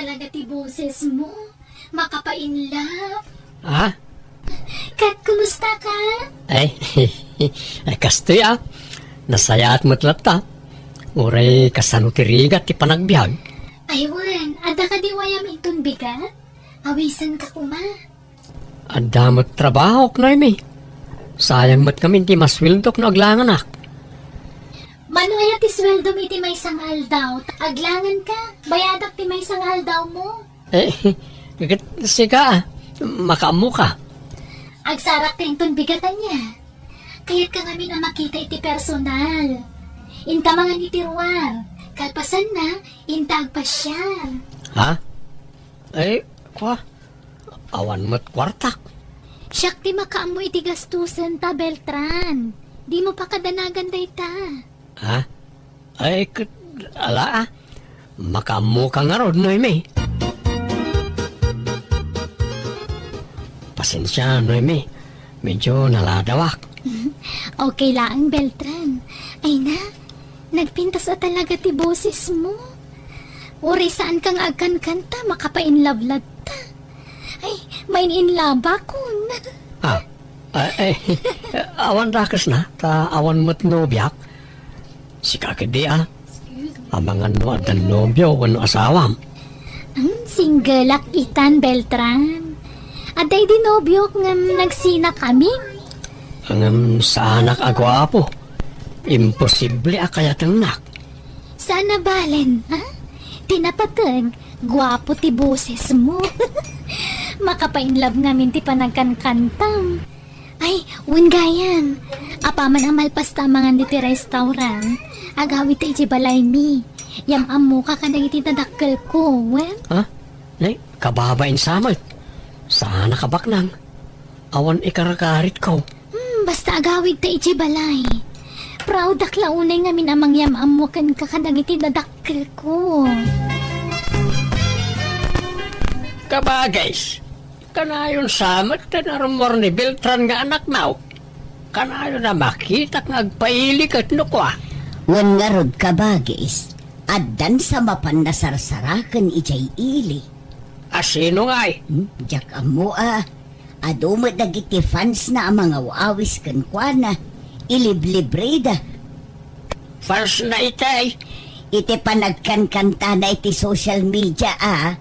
Talaga ti boses mo. Makapa-in love. Ha? Kat, kumusta ka? Ay, ay, kastoy, ah. Nasayaat met latta. Uray kasano ti rigat ti panagbiag? Ay, wen, adda kadi wayam inton bigat? Awisen ka koma. Adda met trabahok, Noemi. Sayang met ngamin ti masueldok no aglanganak. Mano aya ti sueldom iti maysa nga aldaw? Aglangan ka, bayadak ti maysa nga aldaw mo. Eh, ket sika, ah, makaammo ka. Agsarak ka inton bigat ania. Kayat ka ngamin a makita iti personal. Inta mangan iti ruar. Kalpasanna, inta agpasiar. Ha? Eh, kwa? Awan met kuartak. Siak ti makaammo iti gastusen ta, Beltran. Dimo pakadanagan dayta. Ha? Ay, ket, ala, ah. Makaammo ka ngarud, Noemi. Pasensia, Noemi. Medyo naladawak. Okay laeng, Beltran. Ay na, nagpintas a talaga ti boses mo. Uray saan ka nga agkankanta, makapa-in love latta. Ay, main-in love akon. Ah, ah, eh, awan dakes na, ta awan met nobiak. Sika ketdi, ah. Amangan no adda nobio wenno asawam. Hmm, singgelak itan, Beltran. Adda idi nobiok ngem nagsina kami. Ngem saanak a guapo. Imposible a kayatengnak. Saan a balen, ha? Ti napateg, guapo ti boses mo. Makapa-in love ngamin ti panagkankantam. Ay, wen gayam. Apaman a malpas ta mangan ditoy restaurant, agawidta idiay balaymi. Yam-ammoka kadagiti dadakkelko, wen? Ha? Nay, kababain sa met. Saanak a baknang. Awan ikarkaritko. Hmm, basta agawidta idiay balay. Proudak la unay ngamin a mangyam-ammo kenka kadagiti dadakkelko. Kabagis, kanayon sa met ti narummuar ni Beltran nga anakna. Kanayon a makitak nga agpaili ket no kua. Wen ngarud, kabagis, addan sa mapan nasarsaraken idiay ili. A sino ngay? Hmm, diak ammo a. Adu met dagiti fans na a mangaw-awis kenkuana. Iliblibrida. Fans na itay? Iti panagkankantana iti social media a.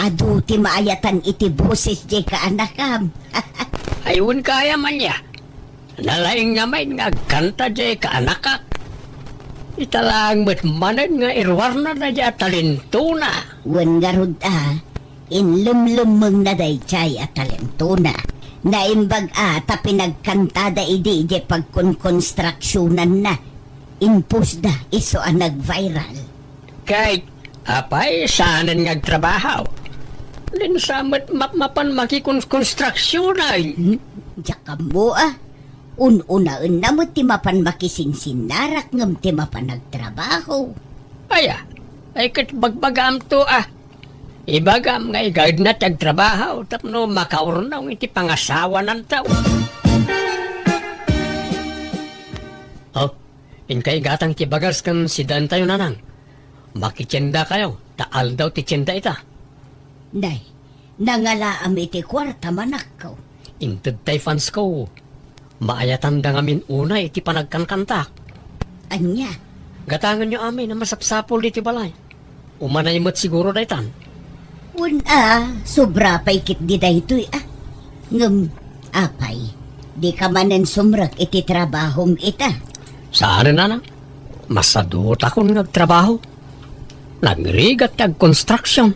Adu ti maayatan iti boses diay kaanakam. Ay, wen gayam ania. Nalaing nga main nga agkanta diay kaanakak. Ita laeng met manen nga iruarna daydiay a talentona. Wen ngarud a, inlemlemmengna daydiay a talentona. Naimbag a ta pinagkantada idi idiay pagkonkonstruksionanna. Impostda isu a nag-viral. Kay, apay, saanen nga agtrabaho? Wen sa met mapmapan makikon-, konstruksionan. Hmm? Diak ammo a. Un-unaenna met ti mapan makisinsinnarak ngem ti mapan agtrabaho. Aya, ay ket bagbagaamto a. Ibagam nga igaedna ti agtrabaho tapno makaurnong iti pangasawananto. Oh, inka igatang ti bagas ken sidaentayo, nanang. Makitiendakayo, ta aldaw ti tienda ita. Nay, nangalaam iti kuartam, anakko. Intedtay fansko. Maayatanda ngamin unay iti panagkankantak. Ania? Gatangenyo amin a masapsapul ditoy balay. Umanay met siguro daytan. Wen a, sobra pay ketdi daytoy a. Ngem, apay, dika manen sumrek iti trabahom ita? Saanen, nanang. Masadutakon nga agtrabaho. Nagrigat ti agkonstruksion.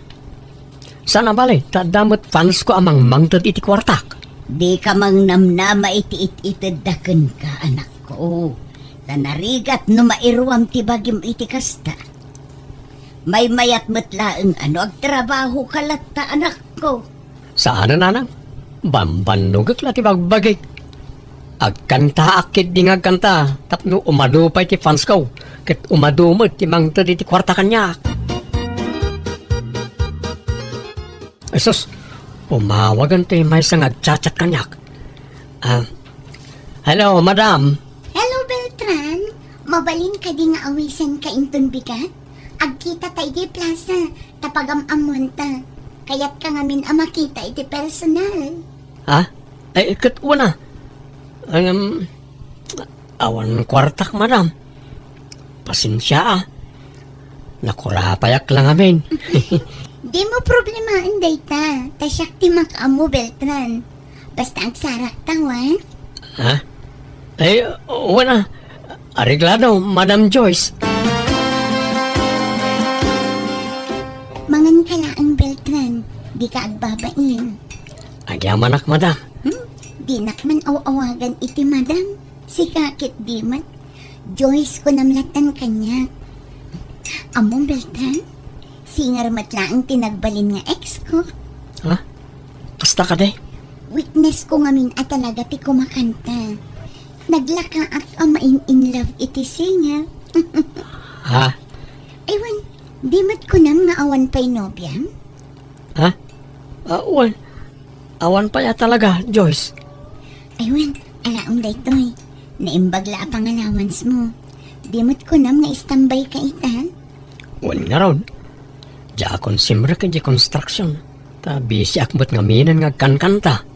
Saan a bale, ta adda met fansko a mangmangted iti kuartak. Dika mangnamnama iti it-itedda kenka, anakko. Ta narigat no mairuam ti bagim iti kasta. Maymayat met laeng a no agtrabahoka latta, anakko. Saanen, nanang. Bambannogek la ti bagbagik. Agkantaak ketdi nga agkanta tapno umadu pay ti fansko ket umadu met ti mangted iti kuarta kaniak. Ay sus, umawagen ti maysa nga agchat-chat kaniak. Ah, hello, madam. Hello, Beltran. Mabalin kadi nga awisenka inton bigat? Agkita ta idiay plaza, ta pagam-ammuanta. Kayatka ngamin a makita iti personal. Ha? Ay, ket wen a. Ngem, awan kuartak, madam. Pasensia a. Nakurapayak la ngamin. Dimo problemaen dayta, ta siak ti makaammo, Beltran. Basta agsarakta, wen? Ha? Ay, wen a. Areglado, Madam Joyce. Manganka laeng, Beltran. Dika agbabain. Agyamanak, madam. Hmm? Dinak man aw-awagan iti madam. Sika ket di met. Joyce, kunam lattan kaniak. Ammom, Beltran? Singer met laeng ti nagbalin nga ex ko. Ha? Kasta kadi? Witness ko ngamin a talaga ti kumakanta. Naglakaak a main-in love iti singer. Ha? Ay wen, di met kunam nga awan pay nobiam? Ha? Ah, wen. Awan pay a talaga, Joyce. Ay wen, alaem daytoy. Naimbag la a pangalawansmo. Di met kunam nga istambay ka ita? Wen ngarud. Diakon simrek iti construction. Ta bisiak met ngaminen nga agkankanta.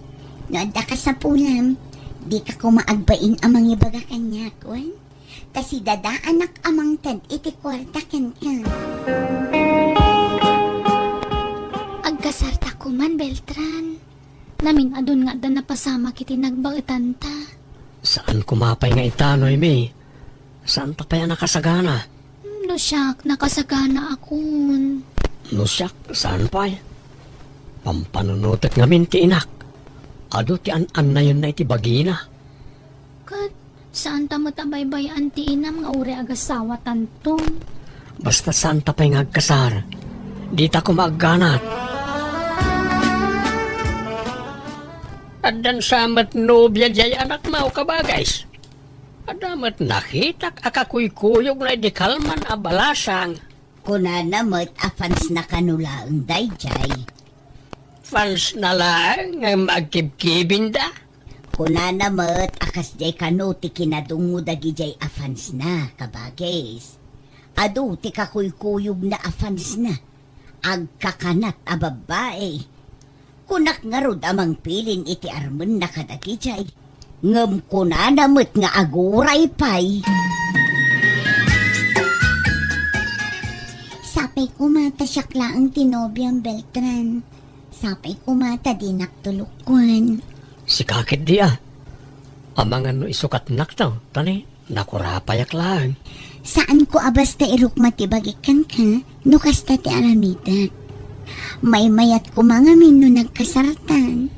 No adda kasapulam, dika koma agbain a mangibaga kaniak, wen? Ta sidadaanak a mangted iti kuarta kenka. Agkasarta koman, Beltran. Namin-adun nga adda napasamak iti nagbaetanta. Saan koma pay nga ita, Noemi. Saanta pay a nakasagana. Hmm, no siak, nakasaganaakon. No siak, saan pay. Pampanunotek ngamin ti inak. Adu ti an-annayenna iti bagina. Ket saanta met a baybay-an ti inam nga uray agasawatanto. Basta saanta pay nga agkasar, dita koma agganat. Addan sa met nobia diay anakmo, kabagays. Adda met nakitak a kakuykuyogna idi kalman a balasang. Kunana met a fansna kano laeng daydiay. Fansna laeng ngem agkibkibinda? Kunana met a kasdiay kano ti kinadungngo dagidiay a fansna, kabagis. Adu ti kakuykuyogna a fansna. Agkakanat a babbai. Kunak ngarud a mangpilin iti armenna kadagidiay. Ngem kunana met nga aguray pay. Sapay koma ta siak laeng ti nobiam, Beltran. Sapay koma ta dinak tulokkuan. Sika ketdi a. Amangan no isukatnakto, ta ni, nakurapayak laeng. Saanko a basta irukma ti bagik kenka no kasta ti aramidek. Maymayat koma ngamin no nagkasartan.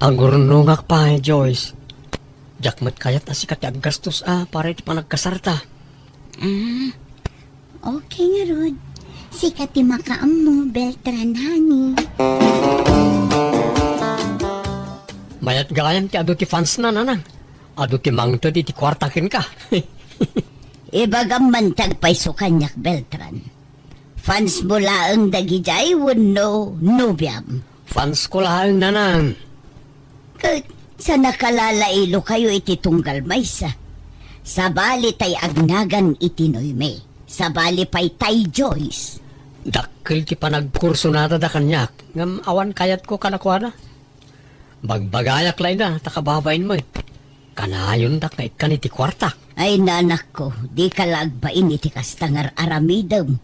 Agurnongak pay, Joyce. Diak met kayat a sika ti aggastos a para iti panagkasarta. Ah, okay ngarud. Sika ti makaammo, Beltran, honey. Mayat gayam ti adu ti fansna, nanang. Adu ti mangted iti kuarta kenka. Ibagam man ti agpayso kaniak, Beltran. Fansmo laeng dagidiay wenno nobiam? Fansko laeng, nanang. Ket sa nakalalailo kayo iti tunggal maysa, sabali tay agnagan iti Noemi, sabali pay tay Joyce. Dakkel ti panagkursunada da kaniak, ngem awan kayatko kadakuada. Bagbagayak la ida, ta kababain met. Kanayondak nga ikkan iti kuartak. Ay, nanakko, dika la agbain iti kasta nga ar-aramidem.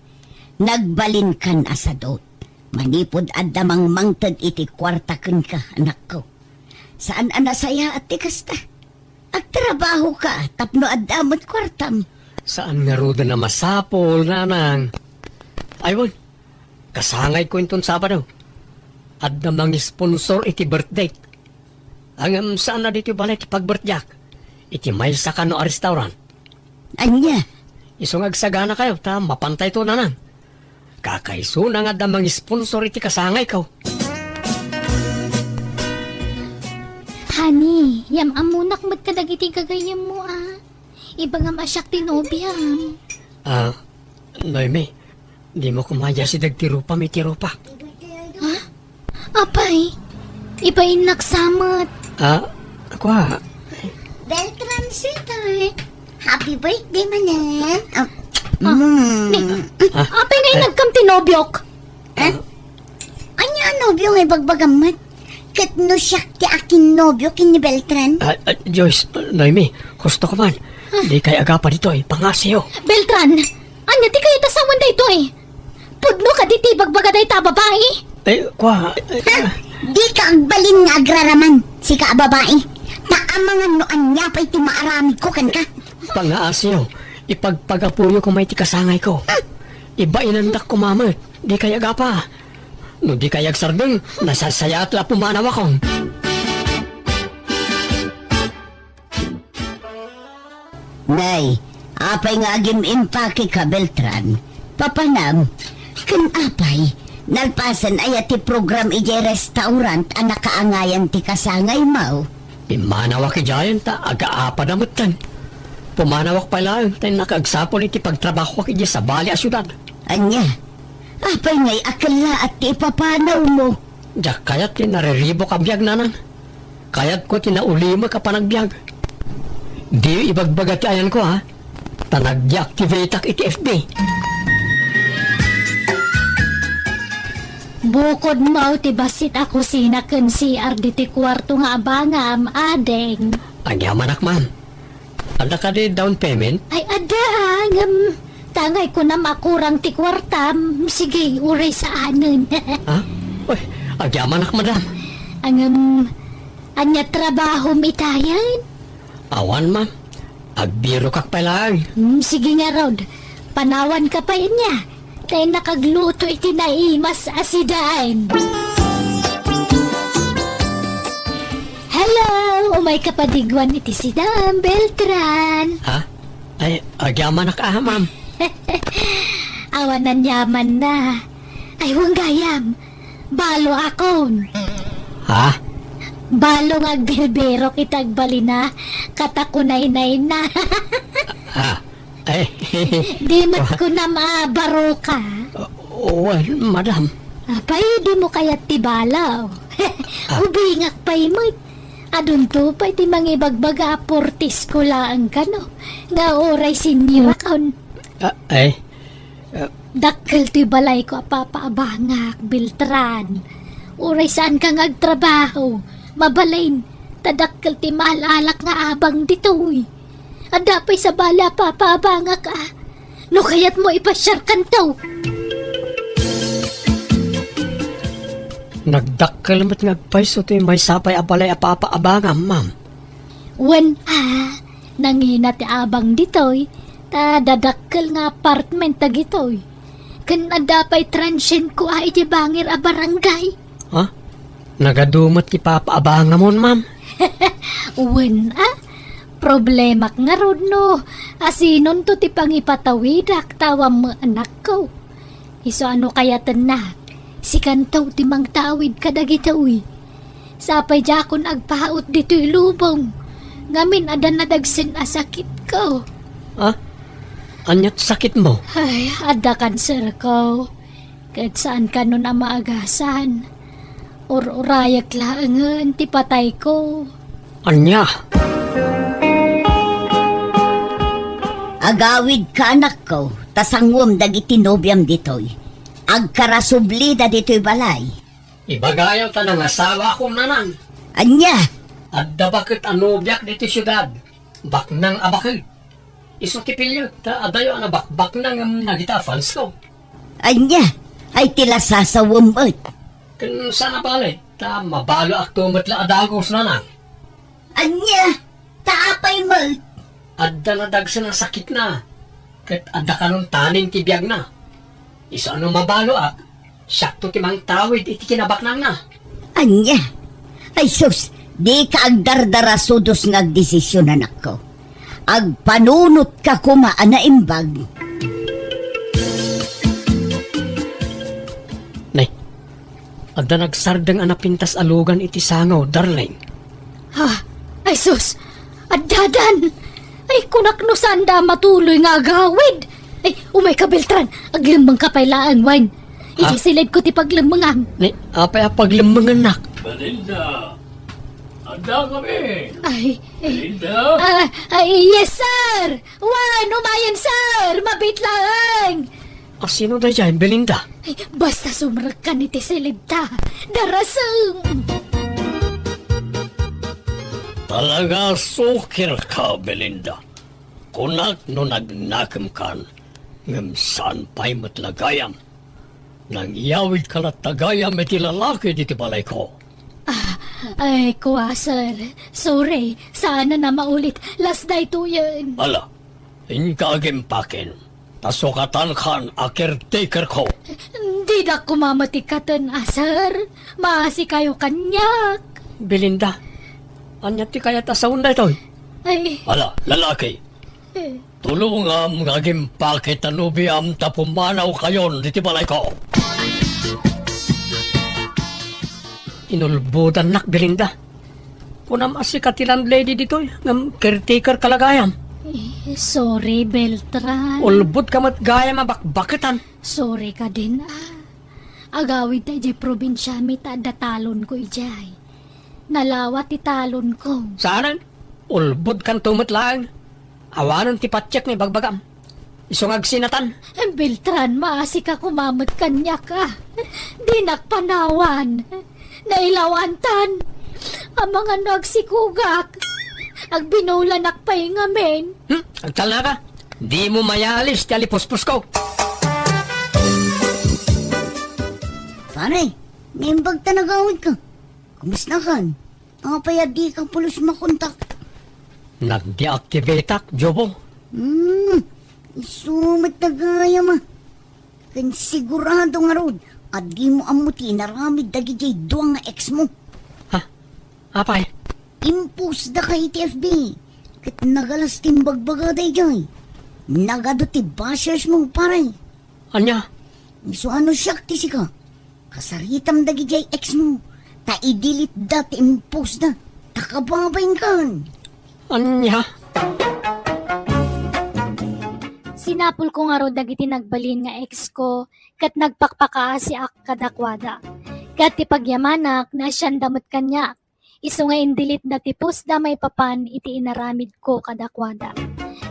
Nagbalinkan a sadut. Manipud adda mangmangted iti kuarta kenka, anakko. Saan a nasayaat ti kasta. Agtrabahoka tapno adda met kuartam. Saan ngaruden a masapul, nanang. Ay, wen, kasangayko inton Sabado. Adda mangisponsor iti birthday. Ngem saan a ditoy balay ti pagbirthday-ak. Iti maysa kano a restaurant. Ania? Isu nga agsaganakayo, ta mapantayto, nanang. Kakaisuna nga adda mangisponsor iti kasangayko. Honey, yam-ammonak met kadagiti gagayyemmo a. Ibagam a siak ti nobiam. Ah, Noemi, dimo koma iyasideg ti rupam iti rupak. Ha? Apay, ibainnak sa met. Ah, kua. Beltran, sweetheart. Happy birthday manen. Ah, ah, mm. Ni, Ha? Apay nga Eh? inagkam ti nobiok? Ha? Ania a nobio nga ibagbagam met? Ket no siak ti akinnobio ken ni Beltran? Ah, ah, Joyce, Noemi, husto ka man. Ah. Dikay agapa ditoy, pangasiyo. Beltran, ania ti kayat a sawen daytoy? Pudno kadi ti ibagbaga dayta a babai? Eh, kwa, eh, Ha? Dika agbalin nga agraraman, sika a babai. Ta amangan no ania pay ti maaramidko kenka. Pangasiyo, ipagpagapuyo koma iti kasangayko. Ibainandak koma met, dikay agapa. No dikay agsardeng, nasasayaat la pumanawakon. Nay, apay nga agim-impake ka, Beltran? Papanam, ken apay, nalpasen aya ti program idiay restaurant a nakaangayan ti kasangaymo? Pimmanawak idiayen ta agaapada metten. Pumanawak pay laeng ta innak agsapul iti pagtrabahoak idiay sabali a siudad. Ania? Apay ngay a kellaat ti ipapanawmo? Diak kayat ti nariribuk a biag, nanang. Kayatko ti naulimek a panagbiag. Diyo ibagbaga ti ayanko, ha? Ta nag-deactivateak iti F B. Bukodmo ti bassit a kusina ken C R ditoy kuarto nga abangam, ading. Agyamanak, ma'am. Adda kadi down payment? Ay, adda, ah, ngem, tangay kunam a kurang ti kuartam. Sige, uray saanen. Ha? Uy, agyamanak, madam. Ngem, ania trabahom itayen? Awan, ma'am. Agbirokak pay laeng. Hmm, sige ngarud. Panawanka pay ania. Ta innak agluto iti naimas a sidaen. Hello! Umayka padigwan iti sidaem, Beltran. Ha? Ay, agyamanak a, ma'am. Awan aniamanna. Ay, wen gayam. Balo akon. Ha? Balo nga agbirbirok iti agbalina, ket a kunaynayna. Ha? Ay. Di met kunam a baroka. Wen, madam. Apay, dimo kayat ti balo? Ah. Ubingak pay met. Adunto pay ti mangibagbaga a portisko laeng kano, nga uray seniorakon. Ah, ay. Ah. Dakkel ti balayko a papaabangak, Beltran. Uray saanka nga agtrabaho, mabalin, ta dakkel ti maal-alak nga abang ditoy. Adda pay sabali a papaabangak a. No kayatmo, ipasiarkanto. Nagdakkel met nga agpayso ti maysa pay a balay a papaabangam, ma'am. Wen a, nangina ti abang ditoy, ta dadakkel nga apartment dagitoy. Ken adda pay transientko a iti bangir a barangay. Ha? Nagadu met ti papaabangamon, ma'am? Wen a, problemak ngarud no asinonto ti pangipatawidak ta awan met anakko. Isu a no kayatenna, sikanto ti mangtawid kadagitoy. Sapay diakon agpaut ditoy lubong, ngamin adda nadagsen a sakitko. Ha? Ania ti sakitmo? Ay, adda kanserko. Ket saan kanon a maagasan. Ur-urayek laengen ti patayko. Ania? Agawidka, anakko, ta sanguem dagiti nobiam ditoy. Agkarasublida ditoy balay. Ibagayo ta nangasawakon, nanang. Ania? Adda baket a nobiak ditoy siudad. Baknang a baket. Isu ti piliek, ta adayo a nabakbaknang ngem dagita a fansko. Ania? Ay ti lasasawem met. Ken saan a bale, ta mabaloakto met la a dagus, nanang. Ania? Ta apay met? Adda nadagsen a sakitna, ket adda kanon taning ti biagna. Isu a no mabaloak, siakto ti mangtawid iti kinabaknangna. Ania? Ay sus, dika agdardarasudos nga agdesisyon, anakko. Agpanunotka koma a naimbag. Nay, adda nagsardeng a napintas a lugan iti sangaw, darling. Ha? Ay sus! Addadan! Ay, kunak no saanda a matuloy nga agawid! Ay, umayka, Beltran! Aglemmengka pay laeng, wen. Ha? Idiay siledko ti paglemmengam. Ni, apay a paglemmengennak? Belinda! Adda kami! Ay, ay. Belinda? Ah, ay, yes, sir! Wen, umayen, sir! Mabiit laeng! Asino daydiay, Belinda? Ay, basta sumrekkan iti silibta. Darasem! Talaga sukirka, Belinda. Kunak no nagnakemkan, ngem saan pay met la gayam. Nangyawidka latta gayam iti lalaki diti balayko. Ah, ay, kua, sir. Sorry, saan a maulit. Last daytoyen. Ala, inka agimpaken. Ta sukatankan a caretakerko. Dinak koma met ikkaten a, sir. Maasikayo kaniak. Belinda, ania ti kayat a sawen daytoy? Ay. Ala, lalaki. Eh. Tulongam nga agimpake ta nobiam ta pumanawkayon diti balayko. Inulbodannak, Belinda. Kunam a sika ti landlady ditoy, ngem caretakerka la gayam. Eh, sorry, Beltran. Ulbodka met gayam a bakbaketan. Sorry kadin, ah. Agawidta idiay probinsiami ta adda talonko idiay. Nalawa ti talonko. Saanen? Ulbodkanto met laeng. Awanen ti patiek nga ibagbagam. Isu nga agsinatan. Beltran, maasika koma met kaniak, ah. Dinak panawan. Nailawantan. Amangan no agsikogak. Agbinulanak pay ngamin. Hmm? Agtalnaka? Dimo mayalis ti alipuspusko. Pare, naimbag ta nagawidka. Kumustakan? Apay a dika pulos makontak? Nagdeactivateak, Jobo. Hmm, isu met ta gayam a. Ken sigurado ngarud a dimo ammo ti inaramid dagidiay dua nga ex mo. Ha? Apay? Impost daka iti F B. Ket nagalas ti imbagbaga daydiay. Nagadu ti bashers mo, pare. Ania? Isu a no siak ti sika. Kasaritam dagidiay ex mo, ta i-delete da ti impost da, ta kababainkan. Ania? Sinapulko ngarud dagiti nagbalin nga ex ko, ket nagpakpakaasiak kadakuada. Ket ti pagyamanak, naasianda met kaniak. Isu nga in-delete da ti post da maipapan iti inaramidko kadakuada.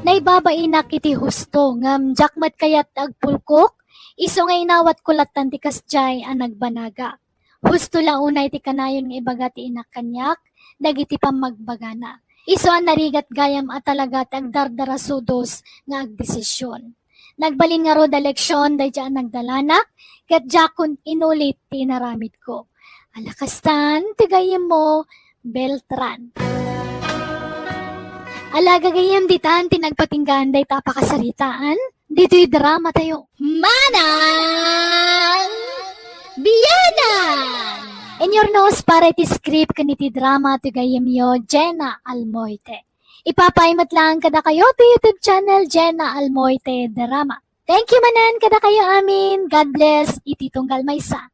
Naibabainak iti husto, ngem diak met kayat agpulkok, isu nga inawatko lattan ti kasdiay a nagbanaga. Husto la unay ti kanayon nga ibaga ti inak kaniak dagiti pammagbagana. Isu a narigat gayam a talaga ti agdardarasudos nga agdesision. Nagbalin ngarud a leksion daydiay a nagdalanak, ket diakon inulit ti inaramidko. Ala kastan ti gayyemmo, Beltran. Ala gagayyem, ditan ti nagpatinggaan dayta a pakasaritaan ditoy drama tayo. Manang Biyanan! Inurnos para iti script ken iti drama ti gayyemyo, Jenna Almoite. Ipapaay met laeng kadakayo ti YouTube channel, Jenna Almoite Drama. Thank you manen kadakayo amin. God bless iti tunggal maysa.